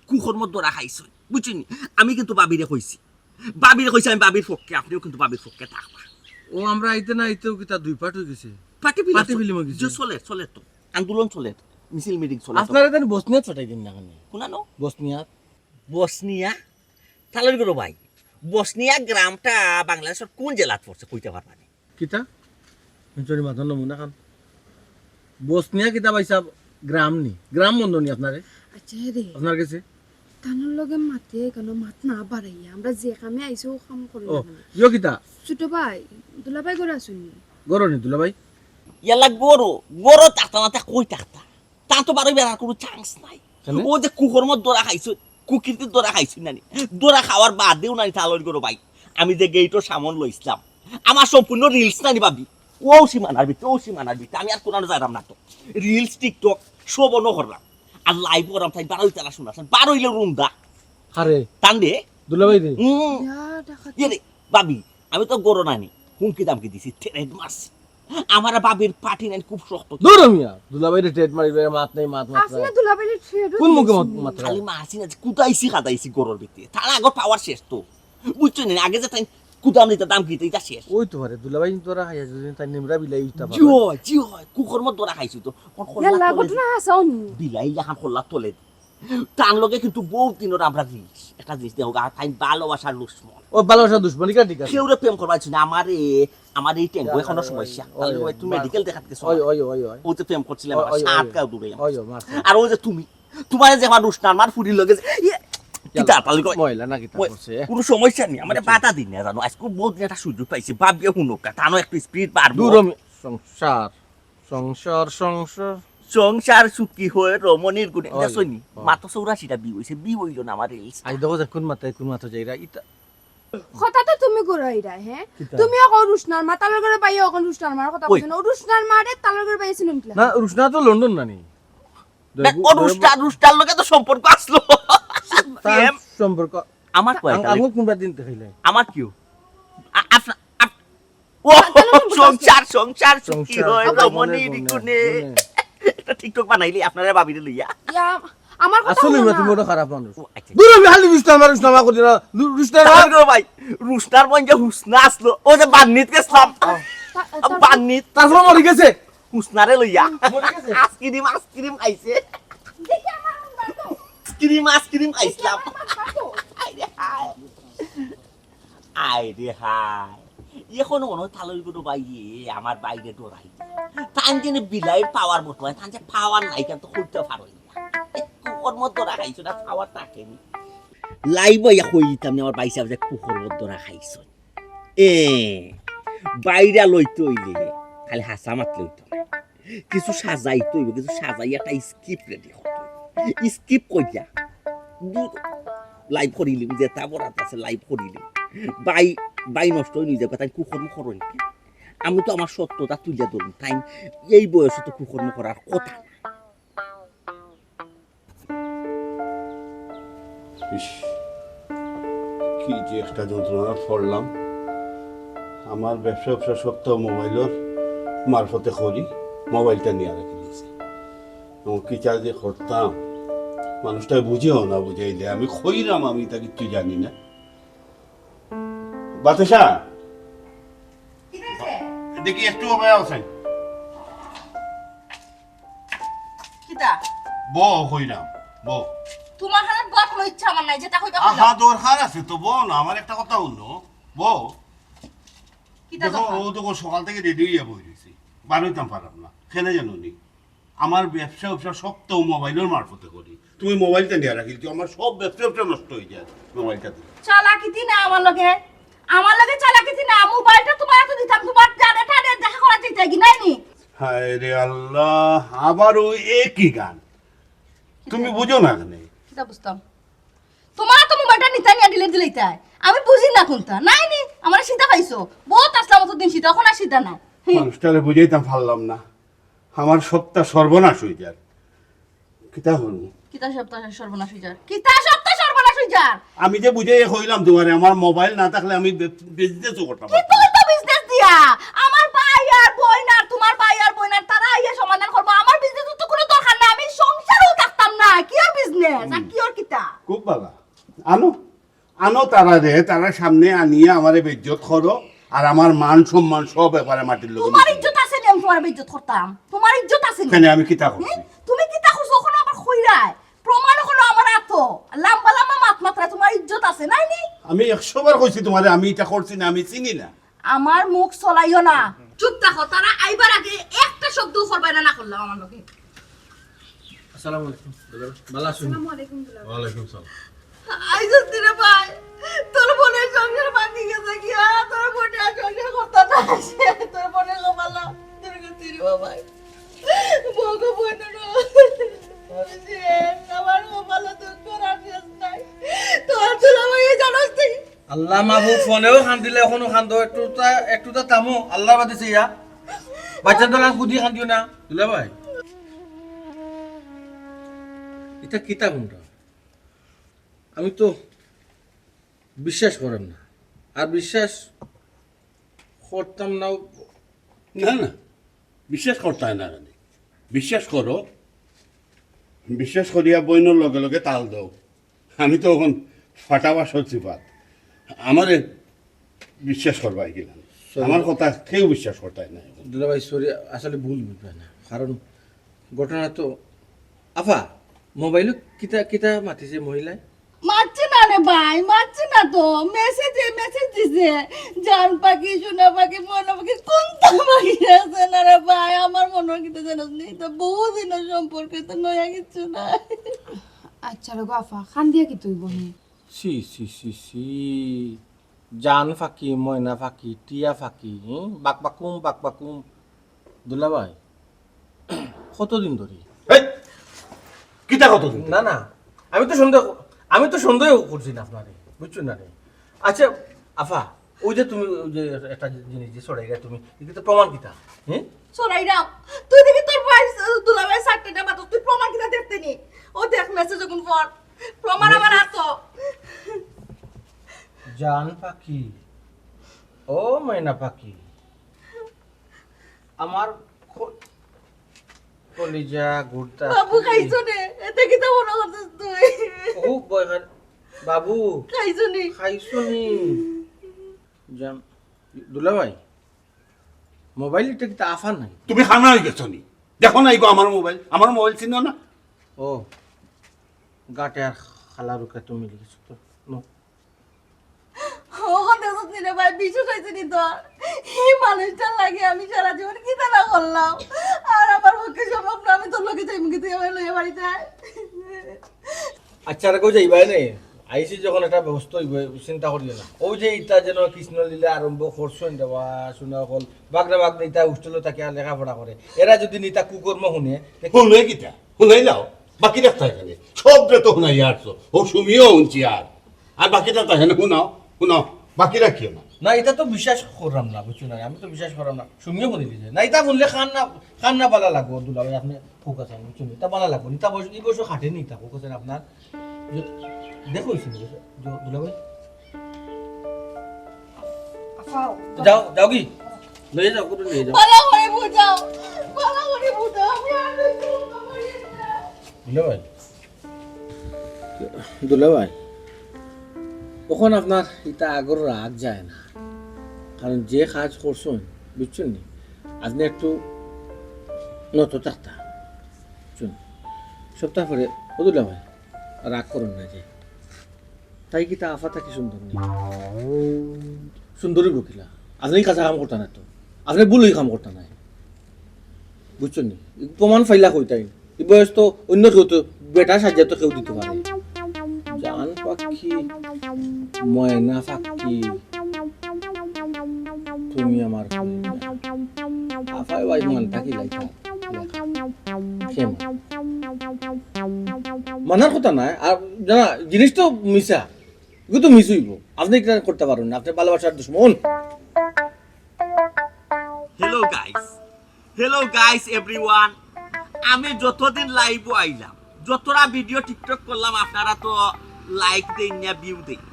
কুকর্মর ধরা খাইছইন। বুঝছইন নি? আমি কিন্তু ভাবিরে কইছি। ভাবিরে কইছি আমি ভাবির পক্ষে, আপনিও কিন্তু ভাবির পক্ষে থাকবা। ও, আমরা আইতে না আইতেও কিতা দুই পার্ট অই গেছে? পার্টি ফিল্ম পার্টি চলে। ফিল্ম অই গেছে। যে চলে, চলে তো। আন্দোলন চলে তো। মিছিল মিটিং চলে তো। আপনারা তাহলে বসনিয়াত পাঠাই দিন না কেনে? কোনানো? বসনিয়াত। বসনিয়া? তালইর ঘরর ভাই, বসনিয়া গ্রামটা বাংলাদেশর কোন জেলাত পড়ছে, কইতা পারবা নি? কিতা? মিশরি মাথার নমুনা খান। বসনিয়া কিতা ভাই সাহেব, গ্রাম নি? গ্রাম মন্দ নি আপনারে? আচ্ছা, হে রে। আপনার গেছে? তানর লগে মাতে কেনে, মাত না বাড়াইয়া। আমরা যে কামে আইছি, অউ কাম করি ও, না কেনে? ইয়ো কিতা? ছোট ভাই, দুলাভাই ঘরো আছইন নি? ঘরো নি, দুলাভাই? ইয়ালা ঘরো, ঘরো থাকতা না তে কই থাকতা? তান তো বারই বেরার কুনু চান্স নাই। কেনে? অউ যে কুকর্মর ধরা খাইছইন, কুকীর্তির ধরা খাইছইন না নি? ধরা খাওয়ার বাদেও না নি তালইর ঘরর ভাই। আমি যে গেইটর সামন লইছলাম, আমার সম্পূর্ণ রিলস না নি ভাবি? অউ সীমানার ভিতরে, অউ সীমানার ভিতরে। আমি আর কুনানো যাইরাম না তো। রিলস, TikTok সব অনো করলাম। আর লাইভ করলাম, তাইন বারই তারা শুনা, বারইলে রুন্দা। আরে। তান দে। দুলাভাই রে। হুম। ইয়া, ডাকাতি। ইয়ে রে, ভাবি, আমি তো ঘরো না নি। হুমকি দামকি দিছি, থ্রেট মারছি। আমার ভাবির পার্টি নাইন খুব শক্ত। দূর মিয়া, দুলাভাইরে থ্রেট মারিবে, মাত নাই, মাত মাত আসলে নাই। দুলাভাইরে থ্রেট কোন মুখে মাত, মাত খালি নাই? মারছি না, যে কুদাইছি, কাদাইছি ঘরর ভিতরে। তার আগে পাওয়ার শেষ তো। বুঝছো নি? আগে যে তাইন কুদাম দিতা, দাম কিতা, ইটা শেষ। ওই তো পারে, দুলাভাই কিন্তু ওরা খাইয়া যদি তাই নিমরা বিলাই উঠতে পারে। জি হয়, জি হয়, কুকর্মর ধরা খাইছি তো। কোন খোলা ইয়াল্লা, তলে ঘটনা আছে অনি। বিলাই লাখান খোলা তলে। তার লগে কিন্তু বহুত দিনর আমরা রিলস। একটা জিনিস দেখো, গা, তাই ভালোবাসার দুশমন। ও, ভালোবাসার দুশমন, ইটা ঠিক আছে। কেউরে প্রেম করবার ছিল না, আমারে, আমার এই ট্যাঙ্গো ইয়া, এখনো ওই, সমস্যা। ওই, তাহলে ওই, ওই, তুমি মা-, মেডিকেল দেখাত গেছো। ওই, ওই, ওই, ওই। ও তো প্রেম করছিল, ওই, আমার ওই, সাত ওই। কাউ দূরে। ওই, ওই, মারছে। আর ও যে তুমি, তোমারে যে আমার রুশনার মার ফুরির লগে যে, ইয়ে, ইয়া, কিতা তাহলে কই? ময়লা না কিতা ওই, করছে? কোনো সমস্যা নেই, আমারে বুঝছি। বাধা দিন না জানো। আজকে বহুত দিন একটা সুযোগ পাইছি, ভাবিয়ে হুনো কা, তানো একটু স্পিড বাড়বো। দূর আমি, সংসার। সংসার, সংসার। সংসার সুখী হয় রমণীর গুণে। ওই, দেখছো নি? ওই। মাত্র চৌরাশিটা ভিউ হইছে, ভিউ হইল না আমার রিলস। আই দেখো যে কোন মাথায়, কোন মাথায় যাইরা, ইতা। কথা তো তুমি ঘুরাইরা, হ্যাঁ? কিতা? তুমিও কও রুশনার মা, তালইর ঘরর ভাইয়ে অখন রুশনার মার কথা কই? কইছো না। ও রুশনার মারে তালইর ঘরর ভাইয়ে চিনইন কিলা? না, রুশনা তো লন্ডন নানি। না, ও রুশনা, রুশনার লগে তো সম্পর্ক আসলো। তার প্রেম। সম্পর্ক। আমার কয় আং-, তাহলে? আঙুল কোনবা দিন দেখাইলে? আমার কিও? আ-, আফনা-, আফ-, ও, তাহলে তো বুঝাস সংসার, সংসার সুখী সংসার হয় সুখী হয় রমণীর রমণীর গুণে। গুণে। একটা TikTok বানাইলি আপনারা ভাবিরে লইয়া। ইয়া, আমার কথা আসলে হুনো না। তুমি বড় খারাপ মানুষ। ও, আচ্ছা। দূর আমি খালি রুশনার মা, রুশনার মা করি না। রু-, রুশনার মা। তালইর ঘরর ভাই, রুশনার বোন যে হুসনা আসলো, ও যে বান্নিত গেছিলাম। তা-, তা-, বান্নিত। তারপর মরি গেছে। হুসনারে লইয়া। মরি গেছে। আইসক্রিম, আইসক্রিম খাইছে। দেখি আমার মুখ বাঁধো। আইসক্রিম, আইসক্রিম খাইছিলাম। দেখি আমার মুখ বাঁধো। আয় রে হায়। আয় রে হায়। এখন মনে হয় তালইর ঘরর ভাইয়ে আমার ভাইরে ডরাই। তান যে বিলাইর পাওয়ার মতো হয়, তান যে পাওয়ার নাই, তান তো করতে পারো না। কুকর্মর ধরা খাইছো না, পাওয়ার থাকে নি। লাইভ অইয়া কই দিতাম নি আমার ভাই সাহেব যে কুকর্মর ধরা খাইছো। এ, ভাইরাল অইতে অইলে খালি হাছা মাতলে অইতো না। কিছু সাজাইতে অইবো, কিছু সাজাইয়া একটা স্ক্রিপ্ট রেডি করতে অইবো। স্ক্রিপ্ট কইয়া দু-, লাইভ করিলিম, যেতা বরাত আছে লাইভ করিলিম। ভাই, ভাই নষ্ট অই যাইবো, তাইন কুকর্ম করইন। আমি তো আমার সত্যতা তুলিয়া ধরমু, তাইন এই বয়সে তো কুকর্ম করার কথা না। ইস, কি যে একটা যন্ত্রণাত পড়লাম। আমার ব্যবসা ব্যবসা সব তো মোবাইলর মারফতে করি, মোবাইলটা নিয়া রাখি দিছি। এবং কিতা যে করতাম, মানুষটা বুঝেও না বুঝাইলে। আমি কইরাম আমি ইতা কিচ্ছু জানি না। বাতাসা, কিতা অইছে? দেখি একটু অবায়া আছইন। কিতা? বও কইরাম, বও। তুমার হাতে বওয়ার কুনু ইচ্ছা আমার নাই, যেটা কইবা কইলাও। আহা, দরকার আছে তো, বও না, আমার একটা কথা হুনো, বও। কিতা দেখো, দরকার? ও তো সকাল থাকি রেডি অইয়া বই রইছে, বার অইতাম পারলাম না, কেনে জানো নি? আমার ব্যবসা ব্যবসা সব তো মোবাইলর মারফতে করি। তুমি মোবাইলটা নিয়া রাখিলে তো আমার সব ব্যবসা ব্যবসা নষ্ট অই যায় মোবাইলটা দিয়া। চালাকিতি না আমার লগে, আমার লগে চালাকিতি না, মোবাইলটা তুমার আতো দিতাম, তুমার জানে টানে দেখা করা যাইতায় কি নায় নি? হায় রে আল্লাহ, আবার ওই একই গান। তুমি বুঝো না কেনে? কিতা বুঝতাম? তুমার তো মোবাইলটা নিতায় নিয়া delete দিলাইতায়। আমি বুঝি না কুনটা। নায় নি, আমারে সিধা পাইছো। বউত আছলাম অতদিন সিধা, অখন আর সিধা নায়। হুম। মানুষটারে বুঝাইতাম পারলাম না। আমার সবটা সর্বনাশ অই যার। কিতা করমু? কিতা সবটা সর্বনাশ অই যার? কিতা সবটা সর্বনাশ অই যার? আমি যে বুঝাইয়া কইলাম তুমারে, আমার মোবাইল না থাকলে আমি বে-, বিজনেসও করতাম পারতাম না। কিতা বিজনেস দিয়া? আমার ভাই আর বইন আর তুমার ভাই আর বইন আর তারা আইয়া সমাধান করবো। আমার বিজনেসর তো কুনু দরকার নাই, আমি সংসারেও থাকতাম না। কিওর বিজনেস? আর হুম। কিওর কিতা? খুব ভালা। আনো, আনো তারারে, তারার সামনে আনিয়া আমারে বেইজ্জত করো, আর আমার মান সম্মান সব একবারে মাটির লগে তুমার মিশিয়ে ইজ্জত আছে নি আমি তুমারে বেইজ্জত করতাম? তুমার ইজ্জত আছে নি? কেনে, আমি কিতা করছি? হুম? তুমি কিতা করছো? অখনো আবার কইরায়। প্রমাণ অখনো আমার আতো। লাম্বা লাম্বা মাত মাতরায়, তুমার ইজ্জত আছে নায় নি? আমি একশো বার কইছি তুমারে, আমি ইটা করছি না, আমি চিনি না। আমার মুখ চলাইও না। চুপ থাকো, তারা আইবার আগে একটা শব্দও করবায় না, না করলাম আমার লগে। আসসালামু আলাইকুম। ভালা আছইন? আসসালামু আলাইকুম দুলাভাই। ওয়ালাইকুম সালাম। আইজর দিনে ভাই, তোর বইনর সংসার ভাঙ্গি গেছে গিয়া, তোর বইনে আর সংসার করতা নায়। তোর বইনর কপালো দুর্গতি রে ভাই। ভগবান রে। আমার কপালো দুঃখ আর শেষ নাই। তোর দুলাভাই জানোস তুই? আল্লাহ মাহবুব, ফোনেও কান্দিলে অখনো কান্দো, একটুতা, একটুতা থামো, আল্লাহর বাদে চাইয়া। বাচ্চা তো লাখ বুদ্ধি কান্দিও না, দুলাভাই। ইটা কিতা কুনটা? আমি তো বিশ্বাস করলাম না, আর বিশ্বাস করতাম না। না, না, বিশ্বাস করতায় না কেনে? বিশ্বাস করো, বিশ্বাস করিয়া বইনর লগে লগে তাল দেও। আমি তো অখন ফাটা বাঁশর চিপাত, আমারে বিশ্বাস করবায় কিলা? Sorry। আমার কথা কেউ বিশ্বাস করতায় না অখন। দুলাভাই, sorry, আসলে ভুল বুঝবায় না, কারণ ঘটনা তো, আফা, মোবাইলো কিতা কিতা মাতিছে মহিলায়? মাতছে না রে ভাই, মাতছে না তো। মেসেজে মেসেজ দিছে, জান পাখি, সোনা পাখি, ময়না পাখি, কুনতা পাখি আছে না রে ভাই? আমার মনর কিতা জানোস নি, ইতা বউত দিনর সম্পর্ক, ইতা নয়া কিচ্ছু না। আচ্ছা রে গো আফা, কান্দিয়া কিতা অইবো নি? ছি, ছি, ছি, ছি। জান পাখি, ময়না পাখি, টিয়া পাখি, হুম? বাকবাকুম, বাকবাকুম। দুলাভাই, কতদিন ধরি? এই, কিতা কতদিন ধরি? না, না, আমি তো সন্দেহ, আমি তো সন্দেহ করছি না আপনারে, বুঝছো না রে? আচ্ছা, আফা, ওই যে তুমি ওই যে একটা জিনিস যে ছড়াইরা তুমি, এটা তো প্রমাণ কিতা? হুম? ছড়াইরাম, তুই দেখি তোর ভাই, দুলাভাই সাতটা মাত্র, তুই প্রমাণ কিতা দেখতে নি? ও দেখ মেসেজ অখন পড়, প্রমাণ আমার আতো। জান পাখি, ও ময়না পাখি, আমার খ-, কলিজা গুড়তা বাবু, খাইছো নে? এতে কিতা মনো করছস তুই? ও বয়খান, বাবু, খাইছো নি? খাইছো নি? জান, দুলাভাই, মোবাইল ইটা কিতা আফার নায়? তুমি কানা অই গেছো নি? দেখো না ইগো আমার মোবাইল, আমার মোবাইল চিনো না? ও, গাটে আর খালা রুকে তুমি লিখেছো তো। নো। ও, দেখো নি রে ভাই, বিশ্বাস অইছে নি তোর? এই মানুষটার লাগি আমি সারা জীবন কিতা না করলাম। আর আমার পক্ষে সম্ভব না, আমি তোর লগে যাইমু কি, তুই আমারে লইয়া বাড়ি যায়। আচ্ছা, আর কই যাইবায় নে? আইছি যখন একটা ব্যবস্থা অইবো, চিন্তা করিও না। ওই যে ইতা যেন কৃষ্ণলীলা আরম্ভ করছইন, দেওয়া শোনা অকল, বাগড়া বাগড়া ইতা হোস্টেলো থাকিয়া লেখাপড়া করে। এরা যদি নিতা কুকর্ম হুনে, তে হুনে কিতা? হুনাইলাও? বাকি রাখতা কেনে? সবরে তো হুনাইয়া আরছো। ও সুমিও হুনছি আর। আর বাকিটা তো হেনে হুনাও, হুনাও। বাকি রাখিও না। না, ইতা তো বিশ্বাস করলাম না, বুঝছো না? আমি তো বিশ্বাস করলাম না। সুমিও হুনিলিছে। না, ইতা হুনলে কান না, কান না বালা লাগবো, দুলাভাই, আপনে ফোকাস আন, বুঝছো না? ইতা বালা লাগবো। ইতা বয়স, ই বয়সো খাটে নি, ইতা ফোকাস আন আপনার। দেখো, হইছে না, দু-, দুলাভাই। আফাও। যাও, যাও কি? লইয়া যাও, কোথায় লইয়া যাও? ভালো করে বুঝাও, ভালো করে বুঝাও, আমি আর দেখতে পারি না। দুলাভাই, দুলাভাই, তখন আপনার ইটা আগর রাগ যায় না, কারণ যে কাজ করছইন, বুঝছইন নি, আপনি একটু নত থাকতা, বুঝছইন? সপ্তাহ পরে, ও দুলাভাই, রাগ করুন না যে, তাই কিতা আফা থাকি সুন্দর নি? সুন্দরী বকিলা, আপনি কাজা কাম করতা না তো, আপনি ভুল হয়ে কাম করতা না, বুঝছইন নি? প্রমাণ ফাইলা কইতাই। এই বয়স তো অন্য কেউ তো বেটা সাজিয়া তো কেউ দিতে পারে। জান পাখি, ময়না পাখি, তুমি আমার কলিজা। আফায় ভাই মন থাকি লাইতা। মানার কথা নাই, আর জানা জিনিস তো মিছা, এগুলো তো মিস হইব। আপনি এটা করতে পারবেন না, আপনি ভালোবাসার দুশ্মন। Hello guys, hello guys everyone, আমি যতদিন লাইভও আইলাম, যতটা ভিডিও টিকটক করলাম, আপনারা তো লাইক দেইন না, ভিউ দেইন,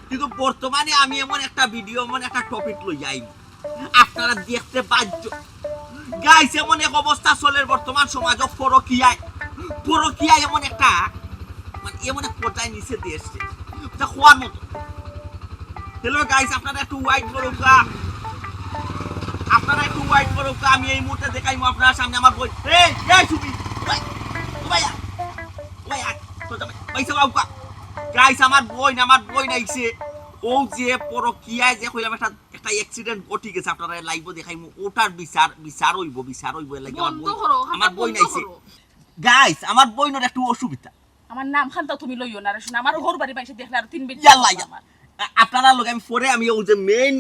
কিন্তু বর্তমানে আমি এমন একটা ভিডিও, এমন একটা টপিক লই আইলাম, আপনারা দেখতে বাধ্য। গাইস, এমন এক অবস্থা চলের বর্তমান সমাজে, পরকিয়ায়, পরকিয়ায় এমন একটা, মানে, এমন এক পর্যায়ে নিচে দিয়ে এসছে, যা হওয়ার মতো। হ্যালো গাইস, আপনারা একটু ওয়েট করুন গা, আপনারা একটু ওয়েট করুন গা, আমি এই মুহূর্তে দেখাইমু আপনার সামনে আমার বই। এই, এই সুবি, ভাই, ভাই, ভাই, ভাই, ভাই, ভাই, ভাই, গাইস, আমার বই না, আমার বই নাইছে। ও যে পরকিয়ায় যে কইলাম একটা, একটা অ্যাক্সিডেন্ট ঘটি গেছে, আপনারা লাইভও দেখাইমু, ওটার বিচার, বিচার হইব, বিচার হইব, এর লাগি আমার বন্ধ বই, করো, আমার বই বন্ধ নাইছে। করো। গাইস, আমার বইনর একটু অসুবিধা। আমার নাম খানটা তুমি লইও না রে শোনা, আমার ঘর বাড়ি বাইসে দেখলে আরো তিন বেশি ইয়াল্লা, আমার। আ-, আপনারা লগে আমি পরে আমি ওই যে মেইন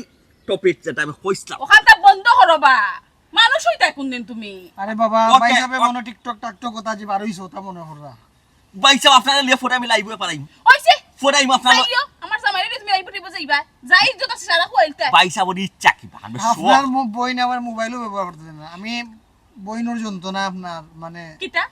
টপিক যেটা আমি কইছিলাম। ওখানটা বন্ধ করো বা। মানুষ হইতায় কোনদিন তুমি? আরে বাবা, ওকে, ভাই সাহেব ওকে। মনে টিকটক টাকটক কথা যে বার হইছে, ওটা মনে কররা। ভাই সাহেব, আপনারা লিয়ে পরে আমি লাইভে পারাইম। ওইছে। পরে আমি আপনারা যাইও, আমার জামাইরে তুমি লাইভে টিভে যাইবা। যাই ইজ্জত আছে সারা কইলতে। ভাই সাহেব, ওর ইচ্ছা কি বা? আমি সব আপনার মো-, বইন আমার মোবাইলও ব্যবহার করতে দেন না। আমি বইনর যন্ত্রণা আপনার, মানে কিতা?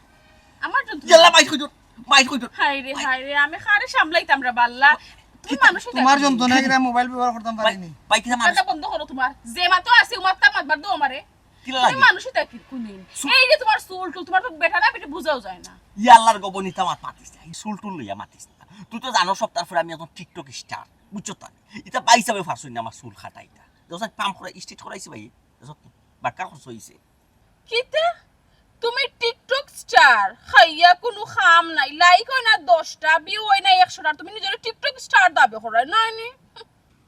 আমার যন্ত্রণা? ইয়াল্লা, মাইক কই তোর? মাইক কই তোর? হায় রে, হায় রে, আমি কারে সামলাইতাম রে বাল্লা। তুমি কিতা? মানুষ হইতায় তোমার কোনদিন? যন্ত্রণা কিনা মোবাইল ব্যবহার করতাম পারিনি। ভাই, কিতা মানুষ? কথা বন্ধ করো তোমার। যে মাতো আছে, ও মাততা মাতবার দো আমারে। কিলা তুমি লাগে? মানুষ হইতায় কোনদিন? সু- এই যে তোমার চুল টুল, তোমার তো বেটা না বেটি বুঝাও যায় না। ইয়াল্লার গবনিতা মাত মাতিস না, এই চুল টুল লইয়া মাতিস না। তুই তো জানো সব, তারপরে আমি এখন টিকটক স্টার, বুঝছো তো? এটা ভাই সাহেবে পারছইন না আমার চুল কাটাইতা। দেখো, পাম্প করা, স্ট্রেট করাইছি ভাই, দেখো, বাক্কা খরচ হইছে। কিতা? তুমি টিকটক স্টার, খাইয়া কোনো কাম নাই, লাইক হয় না দশটা, ভিউ হয় না একশোটা, তুমি নিজের টিকটক স্টার দাবি করায়, নায় নি?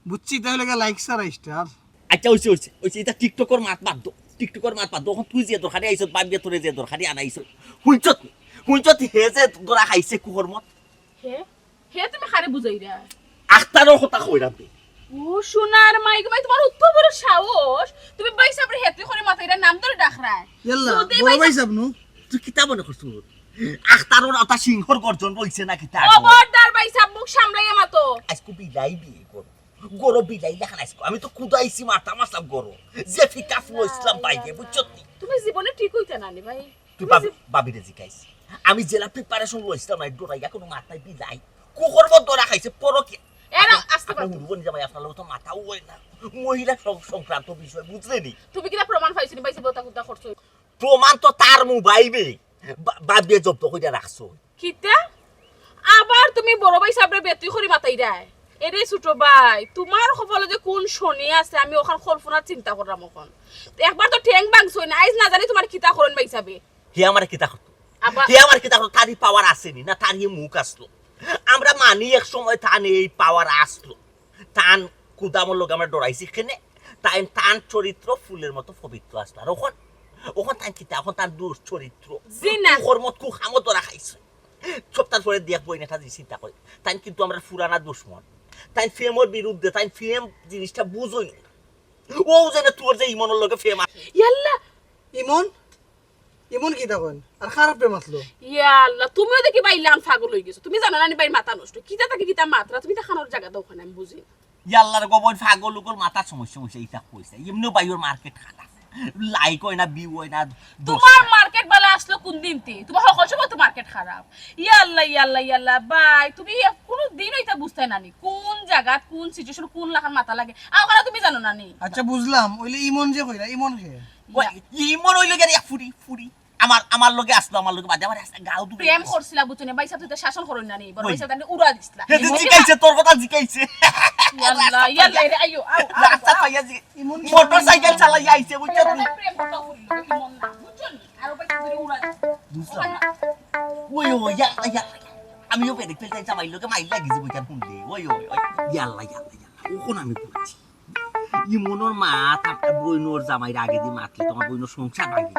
বুঝছি, তাহলে গা লাইক ছাড়া স্টার। আচ্ছা, হইছে, হইছে, হইছে, এটা টিকটকর মাত বাদ দো, টিকটকর মাত বাদ দো। এখন তুই যে দরকারে আইছত, বাবিয়ে তোরে যে দরকারে আনাইছত, হুনছত নি? হুনছত নি? হে যে তোরা খাইছে কুকুর মত। হে? হে তুমি কারে বুঝাইরা? আখতারর কথা কইরাম বে। ও সোনার মাই গো মাই, তোমার অত বড় সাহস, তুমি ভাই সাহেবরে হেতে করে মাতাইরা নাম ধরে ডাকরায়। ইয়াল্লা, যদি বড় ভাই ভাই সাহেব নু। তুই কিতা মনে করছস? আখতারর ওটা সিংহর গর্জন রইছে না কিতা? খবরদার ভাই সাহেব, মুখ সামলাইয়া মাতো। আজকে বিলাই বিয়ে করো। গরো বিলাই লাখান আজকে। আমি তো কুদাইছি মাথা মাসলাম গরো। যে ফিকা ফুল ইসলাম বাইরে, বুঝছত নি? তুমি জীবনে ঠিক হইতে না নি ভাই। তুই তুমি বাবি-, যে বাবিরে জিকাইস। আমি জেলা প্রিপারেশন লইছিলাম না, ডরাইয়া কোনো মাথায় বিলাই। কুকুর মত ধরা খাইছে, পরকে। এরা আস্তে আপনার পারতো। হুরুবনি জামাই আপনার লগে তো মাথাও হয় না। মহিলা সং-, সংক্রান্ত বিষয় বুঝলে নি? তুমি কিনা প্রমাণ পাইছো নি, পাইছো বতা কুতা করছো? প্রমাণ তো তার মোবাইলে। বা-, বাবিয়ে জব্দ কইরা রাখছো। কিতা? আবার তুমি বড় ভাই সাহেবরে বেতুই করি মাতাইরায়? এরে ছোট ভাই, তোমার কপালে যে কোন শনি আছে, আমি ওখান কল্পনা চিন্তা করলাম ওখান। একবার তো ঠ্যাং ভাঙছো না, আইজ না জানি তোমার কিতা করন ভাই সাহেবে। হে আমার কিতা করতো? আবার হে আমার কিতা করতো? তার এই পাওয়ার আছে নি? না, তার এই মুখ আসলো। আমরা মানি এক সময় তান এই পাওয়ার আসলো। তান কুদামর লগে আমরা ডরাইছি কেনে? তাই তান চরিত্র ফুলের মতো পবিত্র আসলো। আর ওখান, ওখান তান কিতা? ওখান তান দুষ চরিত্র। জি না। কুকুর মত কুখামো ধরা খাইছে। সপ্তাহ পরে দেখ বইন একটা জিনিস চিন্তা করে। তাই কিন্তু আমরা ফুরানা দুশমন। তাই প্রেমর বিরুদ্ধে, তাই প্রেম জিনিসটা বুঝই না। ও যেন তোর যে ইমনর লগে প্রেম আছে। ইয়াল্লা, ইমন? ইমন কিতা কইন? আর খারাপ প্রেম আসলো? ইয়াল্লা, তুমিও দেখি ভাই লান পাগল হয়ে গেছো। তুমি জানো না নি ভাই মাথা নষ্ট। কিতা তাকে কিতা মাতরা, তুমি তো খানোর জায়গা দাও ওখানে, আমি বুঝি না। ইয়াল্লার গবন পাগল উগল মাথার সমস্যা হইছে, ইটা কইছে। এমনিও ভাই ওর মার্কেট খারাপ। লাইক অয় না, ভিউ অয় না। তোমার মার্কেট বালা আসলো কোন দিন তে? তোমার হকল সময় তো মার্কেট খারাপ। ইয়াল্লা, ইয়াল্লা, ইয়াল্লা, ভাই, তুমি এক-, কোনো দিনও ইতা বুঝতায় না নি। কোন জাগাত, কোন সিচুয়েশন, কোন লাখান মাতা লাগে, আর ওখানে তুমি জানো না নি। আচ্ছা, বুঝলাম। অইলে ইমন যে কইরা, ইমন কে? ওই, ইমন অইলো গিয়া এক ফুরি, ফুরি। আমার, আমার লগে আসলো, আমার লগে বাদে আমার আসলো, গাও দূরে। প্রেম করছিলা, বুঝছো নি? ভাই সাহেব, তুই তো শাসন করো না নি, বড় ওই। ভাই সাহেব, তাহলে উড়া দিছিলা। হে যে জিকাইছে, তোর কথা জিকাইছে। ইয়াল্লা, ইয়াল্লা, রে, আইও, আও, আও, রাস্তা আও। পাইয়া জিকাইছে। ইমন মোটর সাইকেল চালাইয়া আইছে, বুঝছো নি? প্রেম কথা বললো, ইমন না, বুঝছো নি? আর ওই ধরে উড়া দিছে। বুঝলাম। ওই, ওই, ইয়াল্লা, ইয়াল্লা। আমিও পেরেক ফেলতে চাবাই লোকে মাইল লাগিছে, বুঝছো, শুনলে। ওই, ওই, ওই। ইয়াল্লা, ইয়াল্লা, ইয়াল্লা। ওখন আমি করছি। ইমনর মা তার বইনর জামাইর আগে দি মাতলে তোমার বইনর সংসার ভাঙি।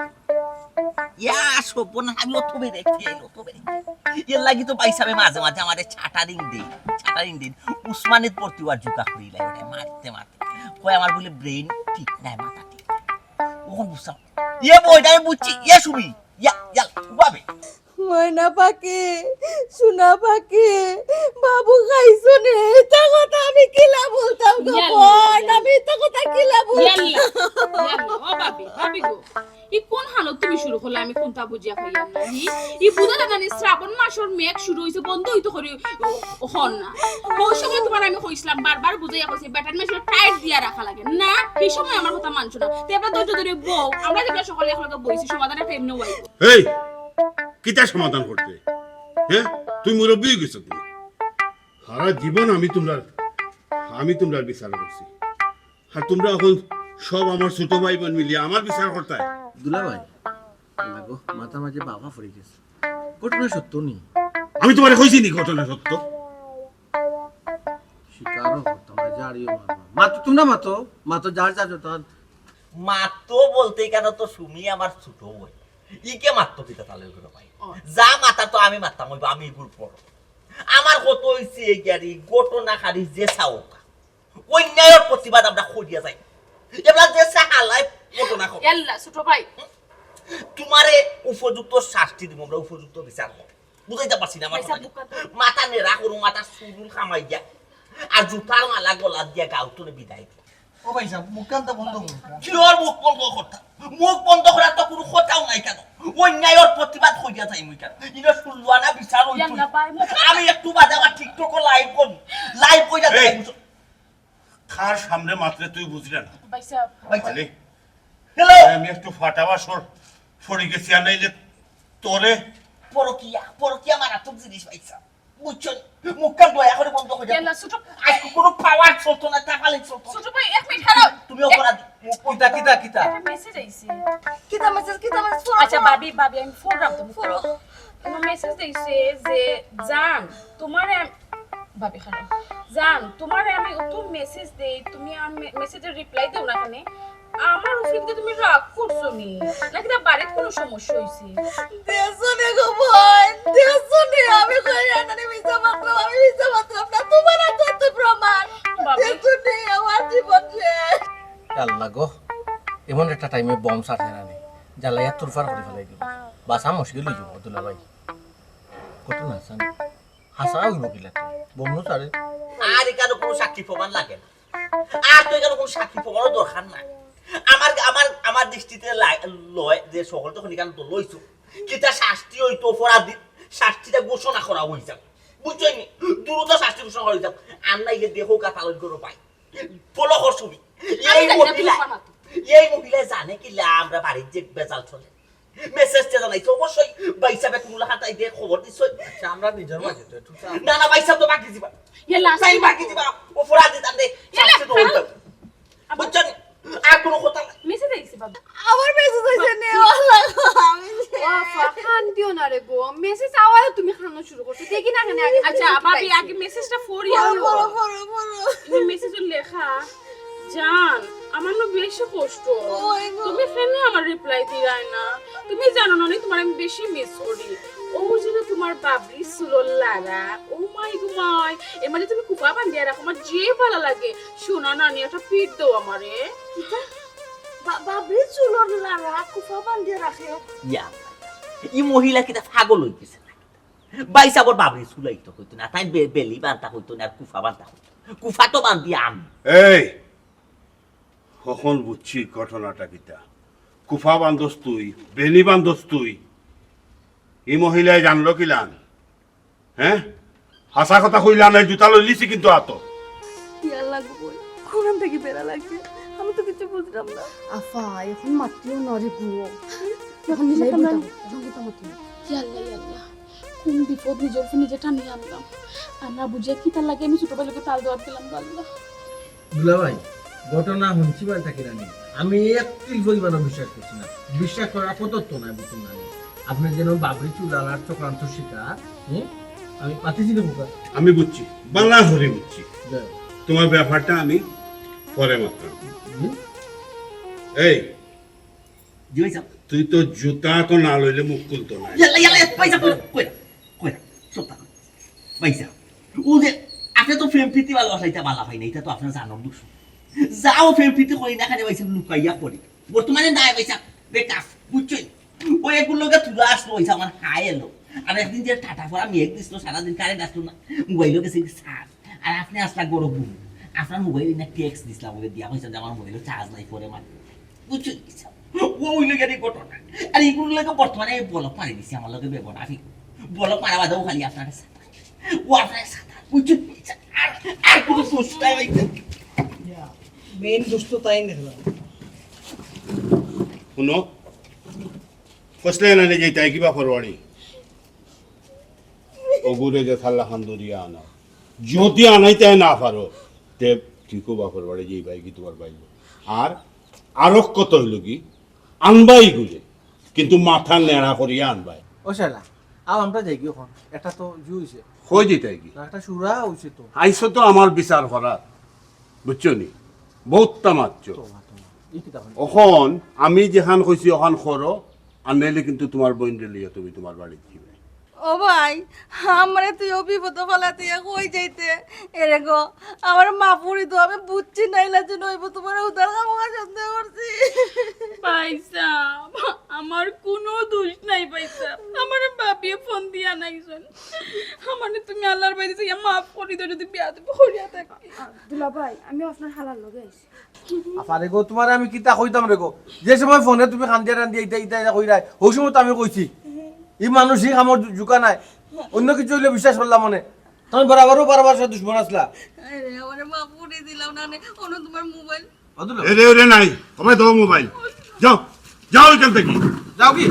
ইয়া, সব না, আমি অত বেড়ে খেয়ে, অত বেড়ে খেয়ে। এর লাগি তো ভাই সাহেব মাঝে মাঝে আমারে ছাটারিং দেই, ছাটারিং দেই। উসমানের প্রতি আর জুকা করিলাই ওরে মারতে মারতে। কয় আমার বলে ব্রেন ঠিক নাই, মাথা ঠিক নাই। ওখন বুঝতাম। ইয়ে বইটা আমি বুঝছি, ইয়ে সুমি, ইয়া, ইয়া, উবাবে। ময়না পাখি, সোনা পাখি, বাবু খাইছো নে? ইতা কথা আমি কিলা বলতাম গো ইয়াল্লা, বোন? ইয়াল্লা। আমি ইতা কথা কিলা বলতাম? ইয়াল্লা, ইয়াল্লা, ও ভাবি, ভাবি গো, ই কোন হালত তুমি শুরু করলে? আমি কোনটা বুঝিয়া পাইলাম না। ই, ই বুঝা দাদা নি, শ্রাবণ মাসর মেঘ শুরু হইছে, বন্ধ হইতো করি ও, হন না। ওই সময় তোমার আমি কইছিলাম, বারবার বুঝাইয়া কইছি, বেটার মেশিন টাইট দিয়া রাখা লাগে না। এই সময় আমার কথা মানছো না, তে আমরা ধৈর্য ধরে বউ, আমরা যেগুলো সকলে একলগে বইছি, সমাধান একটা এমনি হইব। এই, কিতা সমাধান করতে? হ্যাঁ, তুই মুরব্বী হয়ে গেছো তুমি। সারা জীবন আমি তোমরার, আমি তোমরার বিচার করছি, আর তোমরা এখন সব আমার ছোট ভাই বোন মিলিয়ে আমার বিচার করতায়। দুলাভাই, লাগো, মাথা মাঝে বাবা পড়ে গেছে। ঘটনা সত্য নি? আমি তোমারে কইছি নি ঘটনা সত্য? স্বীকারও করতাম না, জারিও মারতাম। মাতো, তোমরা মাতো, মাতো, যার যার যত। মাতো বলতে কেন, তো সুমি আমার ছোট বোন। ইকে মাতো কিতা তালে করে ভাই? ও। যা মাতা তো আমি মারতাম, ওই আমি এগুর পর। আমার কত হইছে এই গাড়ি, ঘটনা খালি যে চাওকা। অন্যায়ের প্রতিবাদ আমরা করিয়া যাই। এবার যে সাহালায় ঘটনা ঘটে। ইয়াল্লা, ছোট ভাই। তোমারে উপযুক্ত শাস্তি দিব, আমরা উপযুক্ত বিচার করব। বুঝাইতে পারছি না আমার পয়সা কথা। বুকাতে। মাথা নেড়া করো, মাথা সুরুল খামাই দিয়া। আর জুতার মালা গলা দিয়া গাউতনে বিদায় দিও। ও ভাই সাহেব, মুখখানটা বন্ধ করুন। কি ওর মুখ বন্ধ করতা? মুখ বন্ধ করার তো কোনো কথাও নাই কেন? অন্যায়ের প্রতিবাদ করিয়া যাই মুই কেন? ইনো শুনলো না বিচার হইতো। ইয়াল্লা ভাই, মুখ আমি একটু বাদে আবার TikTok-ও লাইভ করব। লাইভ করিয়া এই, যাই মুই। কার সামনে মাতলে তুই বুঝলে না? ভাই সাহেব। ভাই সাহেব। আরে, হ্যালো। আমি একটু ফাটাবা সর, সরে গেছি, আর নাইলে তোরে পরকিয়া, পরকিয়া মারাত্মক জিনিস ভাই সাহেব। বুঝছো? মুখটা দয়া করে বন্ধ করে দাও। ইয়াল্লা, ছোট আজকে কোনো পাওয়ার চলতো না, তাকালে চলতো না। ছোট ভাই, এক মিনিট খাড়াও। তুমি অপরাধী। কিতা, কিতা, কিতা? একটা মেসেজ আইছে। কিতা মেসেজ, কিতা মেসেজ? আচ্ছা, ভাবি, ভাবি, আমি ফোন রাখবো। ফোন। আমার মেসেজ দিছে যে, জান, তোমারে আম-, ভাবি, খাড়াও। জান, তোমারে আমি অত মেসেজ দেই, তুমি আম-, মেসেজের রিপ্লাই দেও না কেনে? আমার উপরে কিন্তু তুমি রাগ করছো নি? নাকি তার বাড়িত কোনো সমস্যা হইছে? দেখছো নি গো বোন? দেখছো নি? আমি কই এনারে মিছা মাতলাম, আমি মিছা মাতলাম না। তোমার হাতে তো প্রমাণ। ভাবি। দেখছো নি? আমার জীবন শেষ। আল্লাহ গো, এমন একটা টাইমে বোম সারছে না নি? জ্বালাইয়া তুরফার করি ফেলাই দিব। বাঁচা মুশকিল হইব, দুলাভাই। কত না জানি। হাসা হইব কিলা? বোম নু সারে। আর এখানে কোনো সাক্ষী প্রমাণ লাগে না। আর তো এখানে কোনো সাক্ষী প্রমাণও দরকার নাই। আমার, আমার, আমার দৃষ্টিতে লা-, লয় যে সকল তখন এখানে তো লইছো। কিতা শাস্তি হইতো অপরাধীর, শাস্তিটা ঘোষণা করা হয়ে যাক। বুঝছো নি? দ্রুত শাস্তি ঘোষণা করা হয়ে যাক। আর নাইলে দেখো কাতালন করো ভাই। ফলো কর ছবি। আমি এই জানি না তুমি মহিলা, আমার মাতো। এই মহিলা জানে কিলা আমরা বাড়ির যে বেজাল চলে। মেসেজটা জানাইছে, অবশ্যই ভাই সাহেব কোনো লাখান তাই দিয়ে খবর দিছে। আচ্ছা, আমরা নিজের মাঝে তো একটু চা- না, না, ভাই সাহেব তো বাকি দিবা। ইয়ে লাস্ট তাই বাকি দিবা। অপরাধী তাতে ইয়ে শাস্তি তো হইতো। আবার বুঝছেন? আর কোনো কথা নাই। মেসেজ আইছে বাবা। আমার মেসেজ আইছে নে, আল্লাহ গো, আমি শেষ। ও আফা, কান দিও না রে গো। মেসেজ আওয়ায় তুমি কান্দা শুরু করছো। দেখি না কেনে আগে আচ্ছা, মেসেজ ভাবি, পাইছি। আগে মেসেজটা পড়ি পড়ো, আনো। পড়ো, পড়ো, পড়ো। তুমি মেসেজে লেখা, জান, আমার না বেশি কষ্ট। ওই গো। তুমি কেনে আমার রিপ্লাই দিরায় না? তুমি জানো না নি, তোমার আমি বেশি মিস করি। ও যে না তোমার বাবরি চুলর লারা, ও মাই গো মাই, এর মাঝে তুমি কুফা বান্ধিয়া রাখো, আমার যে ভালা লাগে। সোনা নানি, একটা পিঠ দাও আমারে। কিতা? বা-, বাবরি চুলর লারা, কুফা বান্ধিয়া রাখে। ইয়া, ই মহিলা কিতা পাগল হয়ে গেছে না? ভাই সাবর বাবরি চুলাই তো কইতো না, তাই বে-, বেলি বান্তা কইতো না, আর কুফা বান্তা কইতো। কুফা তো বান্ধি আমি। এই, কখন বুঝছি ঘটনাটা কিতা? কুফা বান্ধস তুই, বেনি বান্ধস তুই। ই মহিলায় জানলো কিলান? হ্যাঁ, হাছা কথা কইলা নাই, জুতা লইলিছি কিন্তু আতো। ইয়াল্লা গো বইন, কোন থাকি বেড়া লাগছে, আমি তো কিছু বুঝলাম না। আফা, এখন মাতিও না রে গো। এখন নিজেই বুঝলাম না। বুঝাও, এখন কিতা মাতিও? ইয়াল্লা, ইয়াল্লা, কোন বিপদ নিজর উপরে নিজে টানিয়া আনলাম। আর না বুঝিয়া কিতার লাগি আমি ছোট ভাইর লগে তাল দেওয়াত গেলাম, আল্লাহ। দুলাভাই, ঘটনা হুনছি মানে থাকি না নি। আমি এক তিল পরিমাণও বিশ্বাস করছি না। বিশ্বাস করার পথ তো নাই, বুঝছেন না নি? আপনি যেন বাবরি চুলালার চক্রান্ত শিকার, হুম? আমি পাতিছি না খোকা। আমি বুঝছি, বালা করি বুঝছি। যাই হোক। তোমার ব্যাপারটা আমি পরে মাততাম। হুম? এই, জি ভাই সাহেব। তুই তো জুতা তো না লইলে মুখ খুলতো না। ইয়াল্লা, ইয়াল্লা, ইয়াল্লা, ভাই সাহেব, কই না, কই না, কই না, সব থাকো। ভাই সাহেব, ও যে, আপনি তো প্রেম প্রীতি ভালোবাসা, এটা বালা হয় না, এটা তো আপনার জানার দোষ। যাও প্রেম প্রীতি করি না, খালি ভাই সাহেব লুকাইয়া করি। বর্তমানে নাই ভাই সাহেব, বেকার, বুঝছেন? ওই এগুর লগে তুলা আসলো, ওই আমার হাই এলো। আর একদিন যে টাটা ফড়া মেঘ দিছিল, সারাদিন কারেন্ট আসলো না, মোবাইলও গেছে কি চার্জ। আর আপনি আসলা গরম ঘুম, আপনার মোবাইল না টেক্সট দিছিলাম, ওকে দিয়া কইছেন যে আমার মোবাইলও চার্জ নাই, পরে মারবো। বুঝছো কি স্যার? ও হইল গিয়ে ঘটনা। আর এইগুলো লাগে বর্তমানে আমি ব্লক মারি দিছি, আমার লগে বেবো না, আমি ব্লক মারা বাদেও খালি আপনার সাথে, ও আপনার সাথে, বুঝছো কি স্যার? আর, আর কোনো দোষ নাই ভাই। মেইন দোষ তো তাই দেখলাম। শুনো, ফসলে না নিয়ে যাইতে হয় কি বাপর বাড়ি? ওগুরে যে থাল্লা খান দরিয়া আনা। যদি আনাইতে না পারো, তে ঠিকও বাপর বাড়ি যাইবায় কি তোমার বাইব। আর আরো কত হইল কি, আনবায় গুলে, কিন্তু মাথা নেড়া করিয়া আনবায়। ও শালা, আও আমরা যাই কি এখন? এটা তো জু হইছে। কই দিতাই কি? না, একটা সুরা হইছে তো। আইসো তো আমার বিচার করার, বুঝছো নি? বহুত তামাচ্ছ। তোমা, তোমাা। ই কিতা কইন? অখন আমি যেখান কইছি অখান করো, আর নাইলে কিন্তু তোমার বইনরে লইয়া তুমি তোমার বাড়িত যাইবায়। ও ভাই, আমারে তুই ও বিপদো ফালাতে ইয়া কই যাইতে? এরে গো, আমারে মাফ করি দাও, আমি বুঝছি না, ইলা যে নইব, তোমারে উদার খামোখা সন্দেহ করছি। ভাই সাহেব, আমার কোনো দোষ নাই ভাই সাহেব, আমারে ভাবিয়ে ফোন দিয়া নাইছইন। আমারে তুমি আল্লাহর বাড়ি যাইয়া মাফ করি দাও যদি বেয়াদবি করিয়া থাকি। আ, দুলাভাই, আমি আপনার হালার লগে আইছি। আফা রে গো, তোমারে আমি কিতা কইতাম রে গো? যে সময় ফোনে তুমি কান্দিয়া কান্দিয়া ইতা, ইতা, ইতা কইরায়, হউ সময় তো আমি কইছি, ই মানুষ ই কামর জু-, জুকা নায়। অন্য কিছু অইলে বিশ্বাস করলাম মনে। তুমি বরাবরও বরাবর সাথে দুশমন আছলা। আরে, আমারে মাফ করি দিলাও না নে, অনো তোমার মোবাইল। অদুল। এরে, ওরে নাই, কমাই দাও মোবাইল। যাও, যাও এখান থাকি। যাও কি?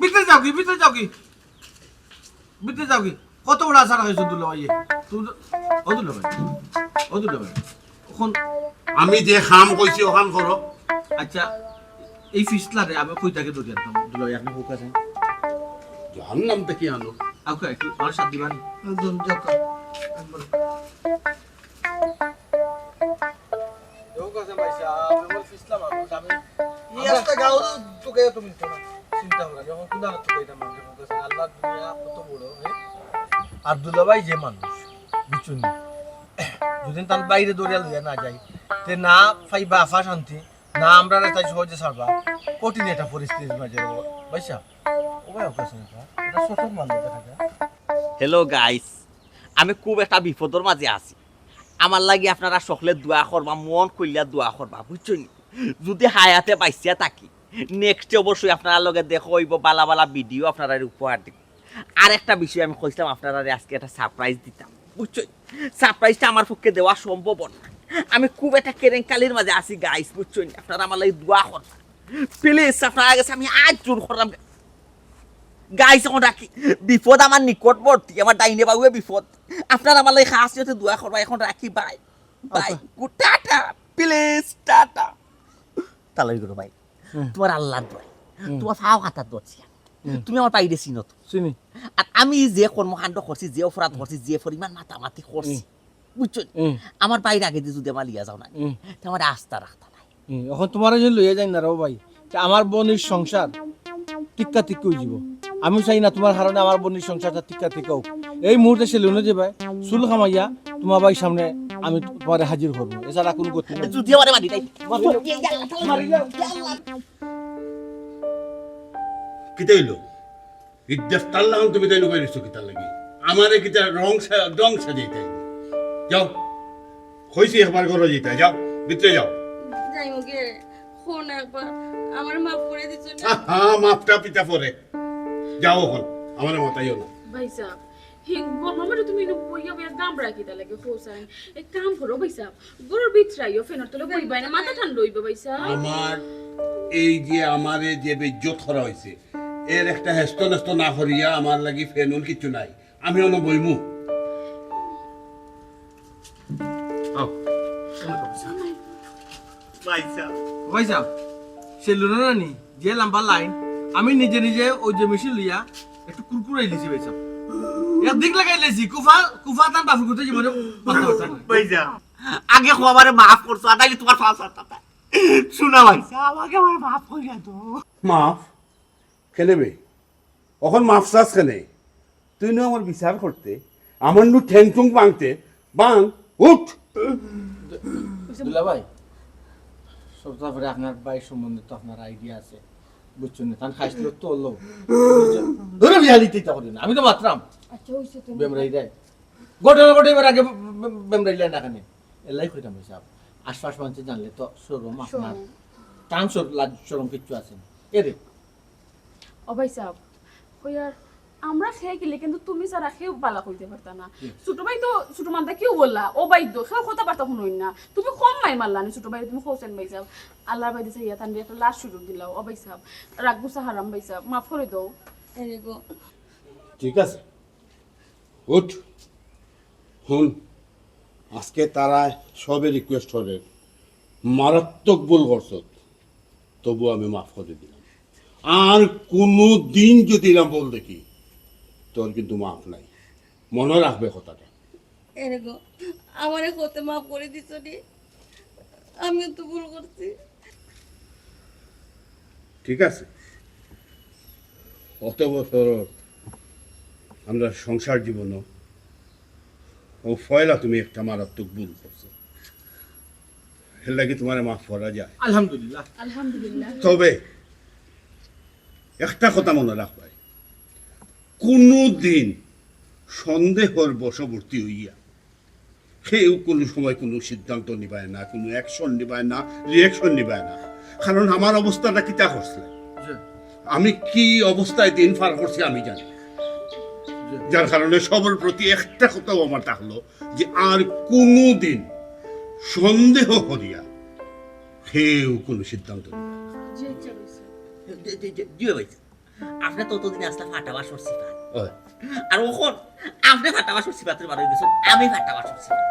ভিতরে যাও কি? ভিতরে যাও কি? ভিতরে যাও কি? কত বড় আশা রাখছো দুলাভাই? তুমি তো, ও দুলাভাই, ও দুলাভাই, অখন আমি যে কাম কইছি অখান করো। আচ্ছা, এই ফিসলারে আমি কই থাকি ধরি আনতাম? দুলাভাই, আপনি কোথায় আছেন? জাহান্নাম থাকি আনো। আউকা, একটু আমার সাথ দিবানি? একদম, যাও, যাও। একবার। কেউ কাছে ভাই সাহেব, আমি আমার ফিসলা মানুষ, আমি এই আমরা আস্তা গাঁও তো তোকে তুমি তো না। চিন্তা করো, যখন কোন আলো তোকে এটা মানতে হবে, আল্লাহ দুনিয়া কত বড়, হ্যাঁ? আর দুলাভাই যে মানুষ, বুঝছো নি? যদি তার বাইরে দৌড়িয়া লইয়া না যাই, তে না পাইবা আফা শান্তি, না আমরা তাই সহজে ছাড়বা, কঠিন একটা পরিস্থিতির মাঝে রবো, ভাই সাহেব। ও ভাই, ওকে শুনে এটা, এটা ছোট মানুষ দেখা যায়। হ্যালো গাইস, আমি খুব একটা বিপদর মাঝে আছি। আমার লাগি আপনারা সকলে দোয়া করবা, মন খুলিয়া দোয়া করবা, বুঝছো নি? যদি হায়াতে বাঁচিয়া থাকি, নেক্সটে অবশ্যই আপনারার লগে দেখা অইবো, বালা বালা ভিডিও আপনারারে উপহার দিমু। আর একটা বিষয় আমি কইছিলাম আপনারারে আজকে একটা সারপ্রাইজ দিতাম, বুঝছো নি? সারপ্রাইজটা আমার পক্ষে দেওয়া সম্ভব না। আমি খুব একটা কেলেঙ্কারির মাঝে আছি গাইস, বুঝছো নি? আপনারা আমার লাগি দোয়া করবা। প্লিজ, আপনারার গেছে আমি আত জোড় করলাম। গাইস, অখন রাখি, বিপদ আমার নিকটবর্তী, আমার ডাইনে বাউয়ে বিপদ। আপনারা আমার লাগি খাস নিয়তে দোয়া করবা, অখন রাখি, বাই। বাই। আচ্ছা। Good, tata, please, tata. তালাই করো ভাই, হুম। তোমার আল্লাহর দোয়াই, হুম। তোমার পাও হাতাত ধরছি আমি। হুম। তুমি আমার বাইরে চিনো তো। চিনি। আর আমি যে কর্মকাণ্ড করছি, যে অপরাধ করছি, যে পরিমাণ মাতামাতি করছি, হুম। বুঝছো? হুম। আমার বাইরে আগে দিয়ে যদি আমার লিয়া যাও না, হুম। তে আমার আস্থা রাখতা নাই। হুম, অখন তোমারে যদি লইয়া যাই না রে ভাই, তে আমার বইনর সংসার তিক্কা তিক্কি অইযিবো। আমি চাই না তোমার কারণে আমার বইনর সংসারটা তিক্কা তিক্কা হোক। এই মুহূর্তে সেলুনে যাইবায়, চুল কামাইয়া তোমার ভাইর সামনে আমি তোমারে হাজির করমু, এছাড়া কোনো গতি নাই। যদি আমারে মারি নাই। মারি নাই। মারি নাই। কিতা অইলো? ই দেফতার লাখান তুমি তাই লুকাই রইছো কিতার লাগি? আমারে কিতা রং সা-, রং সাজাইতায়? যাও, কইছি একবার ঘরো যাইতায়, যাও, ভিতরে যাও। যাই হোক রে, শোন একবার, আমার মাফ করে দিছো না? আহা, মাফটা পিতা পরে। যাও অখন, আমারে মাতাইও না। ভাইসাব, হে গরমর মাঝে তুমি ইনো বইয়া বইয়া গামরা কিতা লাগে, হোসেন? এক কাম করো ভাইসাব, ঘরর ভিতরে আইও, ফ্যানর তলে বইবায় না, মাথা ঠান্ডা অইবো ভাইসাব। আমার এই যে আমারে যে বেইজ্জত করা অইছে, এর একটা হেস্ত নেস্ত না করিয়া আমার লাগি ফ্যান উন কিচ্ছু নাই, আমি অনো বইমু। আও। ভাইসাব, ভাইসাব, সে লুনা নানি, যে লম্বা লাইন, আমি নিজে নিজে ওই যে মেশিন লইয়া একটু কুরকুরে লিছি ভাইসাব। একদিক লাগাই লিছি, কুফা, কুফা তান বাফু করতে জীবনে মাথা ব্যথা নাই। ভাইসাব, আগে কও আমারে মাফ করছো, আর নাইলে তুমার ফাঁস আর তাতা। শোনা ভাইসাব, আগে আমারে মাফ করিয়া দাও। মাফ? কেনে বে? অখন মাফ চাস কেনে? তুই নু আমার বিচার করতে, আমার নু ঠ্যাং ঠুং ভাঙতে, ভাঙ, উঠ। দুলা ভাই, সব ব্যাপারে আপনার ভাই সম্বন্ধে তো আপনার আইডিয়া আছে, বুঝছেন না? তান খাইছিল তো হলো। ধরে বিয়া দিতে ইচ্ছা করি না, আমি তো মাতরাম। আচ্ছা, হইছে তুমি। বেমরাই দেয়। ঘটনা ঘটে এবার আগে বেম-, বেমরাইলে না কেন? এলাই কইতাম ভাইসাব। আশপাশ মানুষে জানলে তো শরম আপনার। টান শরম, লাজ শরম কিচ্ছু আছে না। এ রে। ও ভাইসাব, কইয়ার আমরা খেয়ে গেলে কিন্তু তুমি ছাড়া কেউ বালা কইতে পারতা না। ছোট ভাই তো ছোট মানতা কেউ বললা, ও ভাই তো কেউ কথাবার্তা শুনইন না। তুমি কম মাই মারলা না ছোট ভাই, তুমি হোসেন ভাইসাব। আল্লাহর বাদে চাইয়া তানরে একটা লাস্ট সুযোগ দিলাও। ও ভাইসাব, রাগ গুসা হারাম ভাইসাব, মাফ করে দাও। এরে গো। ঠিক আছে, উঠ। হুন, আজকে তারা সবে রিকোয়েস্ট করে, মারাত্মক ভুল করছত, তবু আমি মাফ করে দিলাম। আর কোনো দিন যদি এরম ভুল দেখি, তোর কিন্তু মাফ নাই, মনে রাখবে কথাটা। এরে গো, আমারে কতে মাফ করে দিছো রে। আমিও তো ভুল করছি। ঠিক আছে, অত বছর আমরা সংসার জীবনও ও পয়লা তুমি একটা মারাত্মক ভুল করছো, এর লাগি তোমারে মাফ করা যায়। আলহামদুলিল্লাহ। আলহামদুলিল্লাহ। তবে একটা কথা মনে রাখবাই, কোনো দিন সন্দেহর বশবর্তী হইয়া কেউ কোনো সময় কোনো সিদ্ধান্ত নিবায় না, কোনো অ্যাকশন নিবায় না, রিয়াকশন নিবায় না। কারণ আমার অবস্থাটা কিতা করছে, আমি কি অবস্থায় দিন পার করছি আমি জানি। যার কারণে সবার প্রতি একটা কথাও আমার থাকলো যে আর কোনো দিন সন্দেহ করিয়া কেউ কোনো সিদ্ধান্ত নিবায় না। জি, আচ্ছা, হইছে। জি, জি, জি, জি ভাই, আপনি তো অতদিনে আসলে ফাটা বাসর সিফাত। ওই, আর অখন আপনি ফাটা বাসর সিফাতের বার হয়ে গেছেন, আমি ফাটা বাসর সিফাত।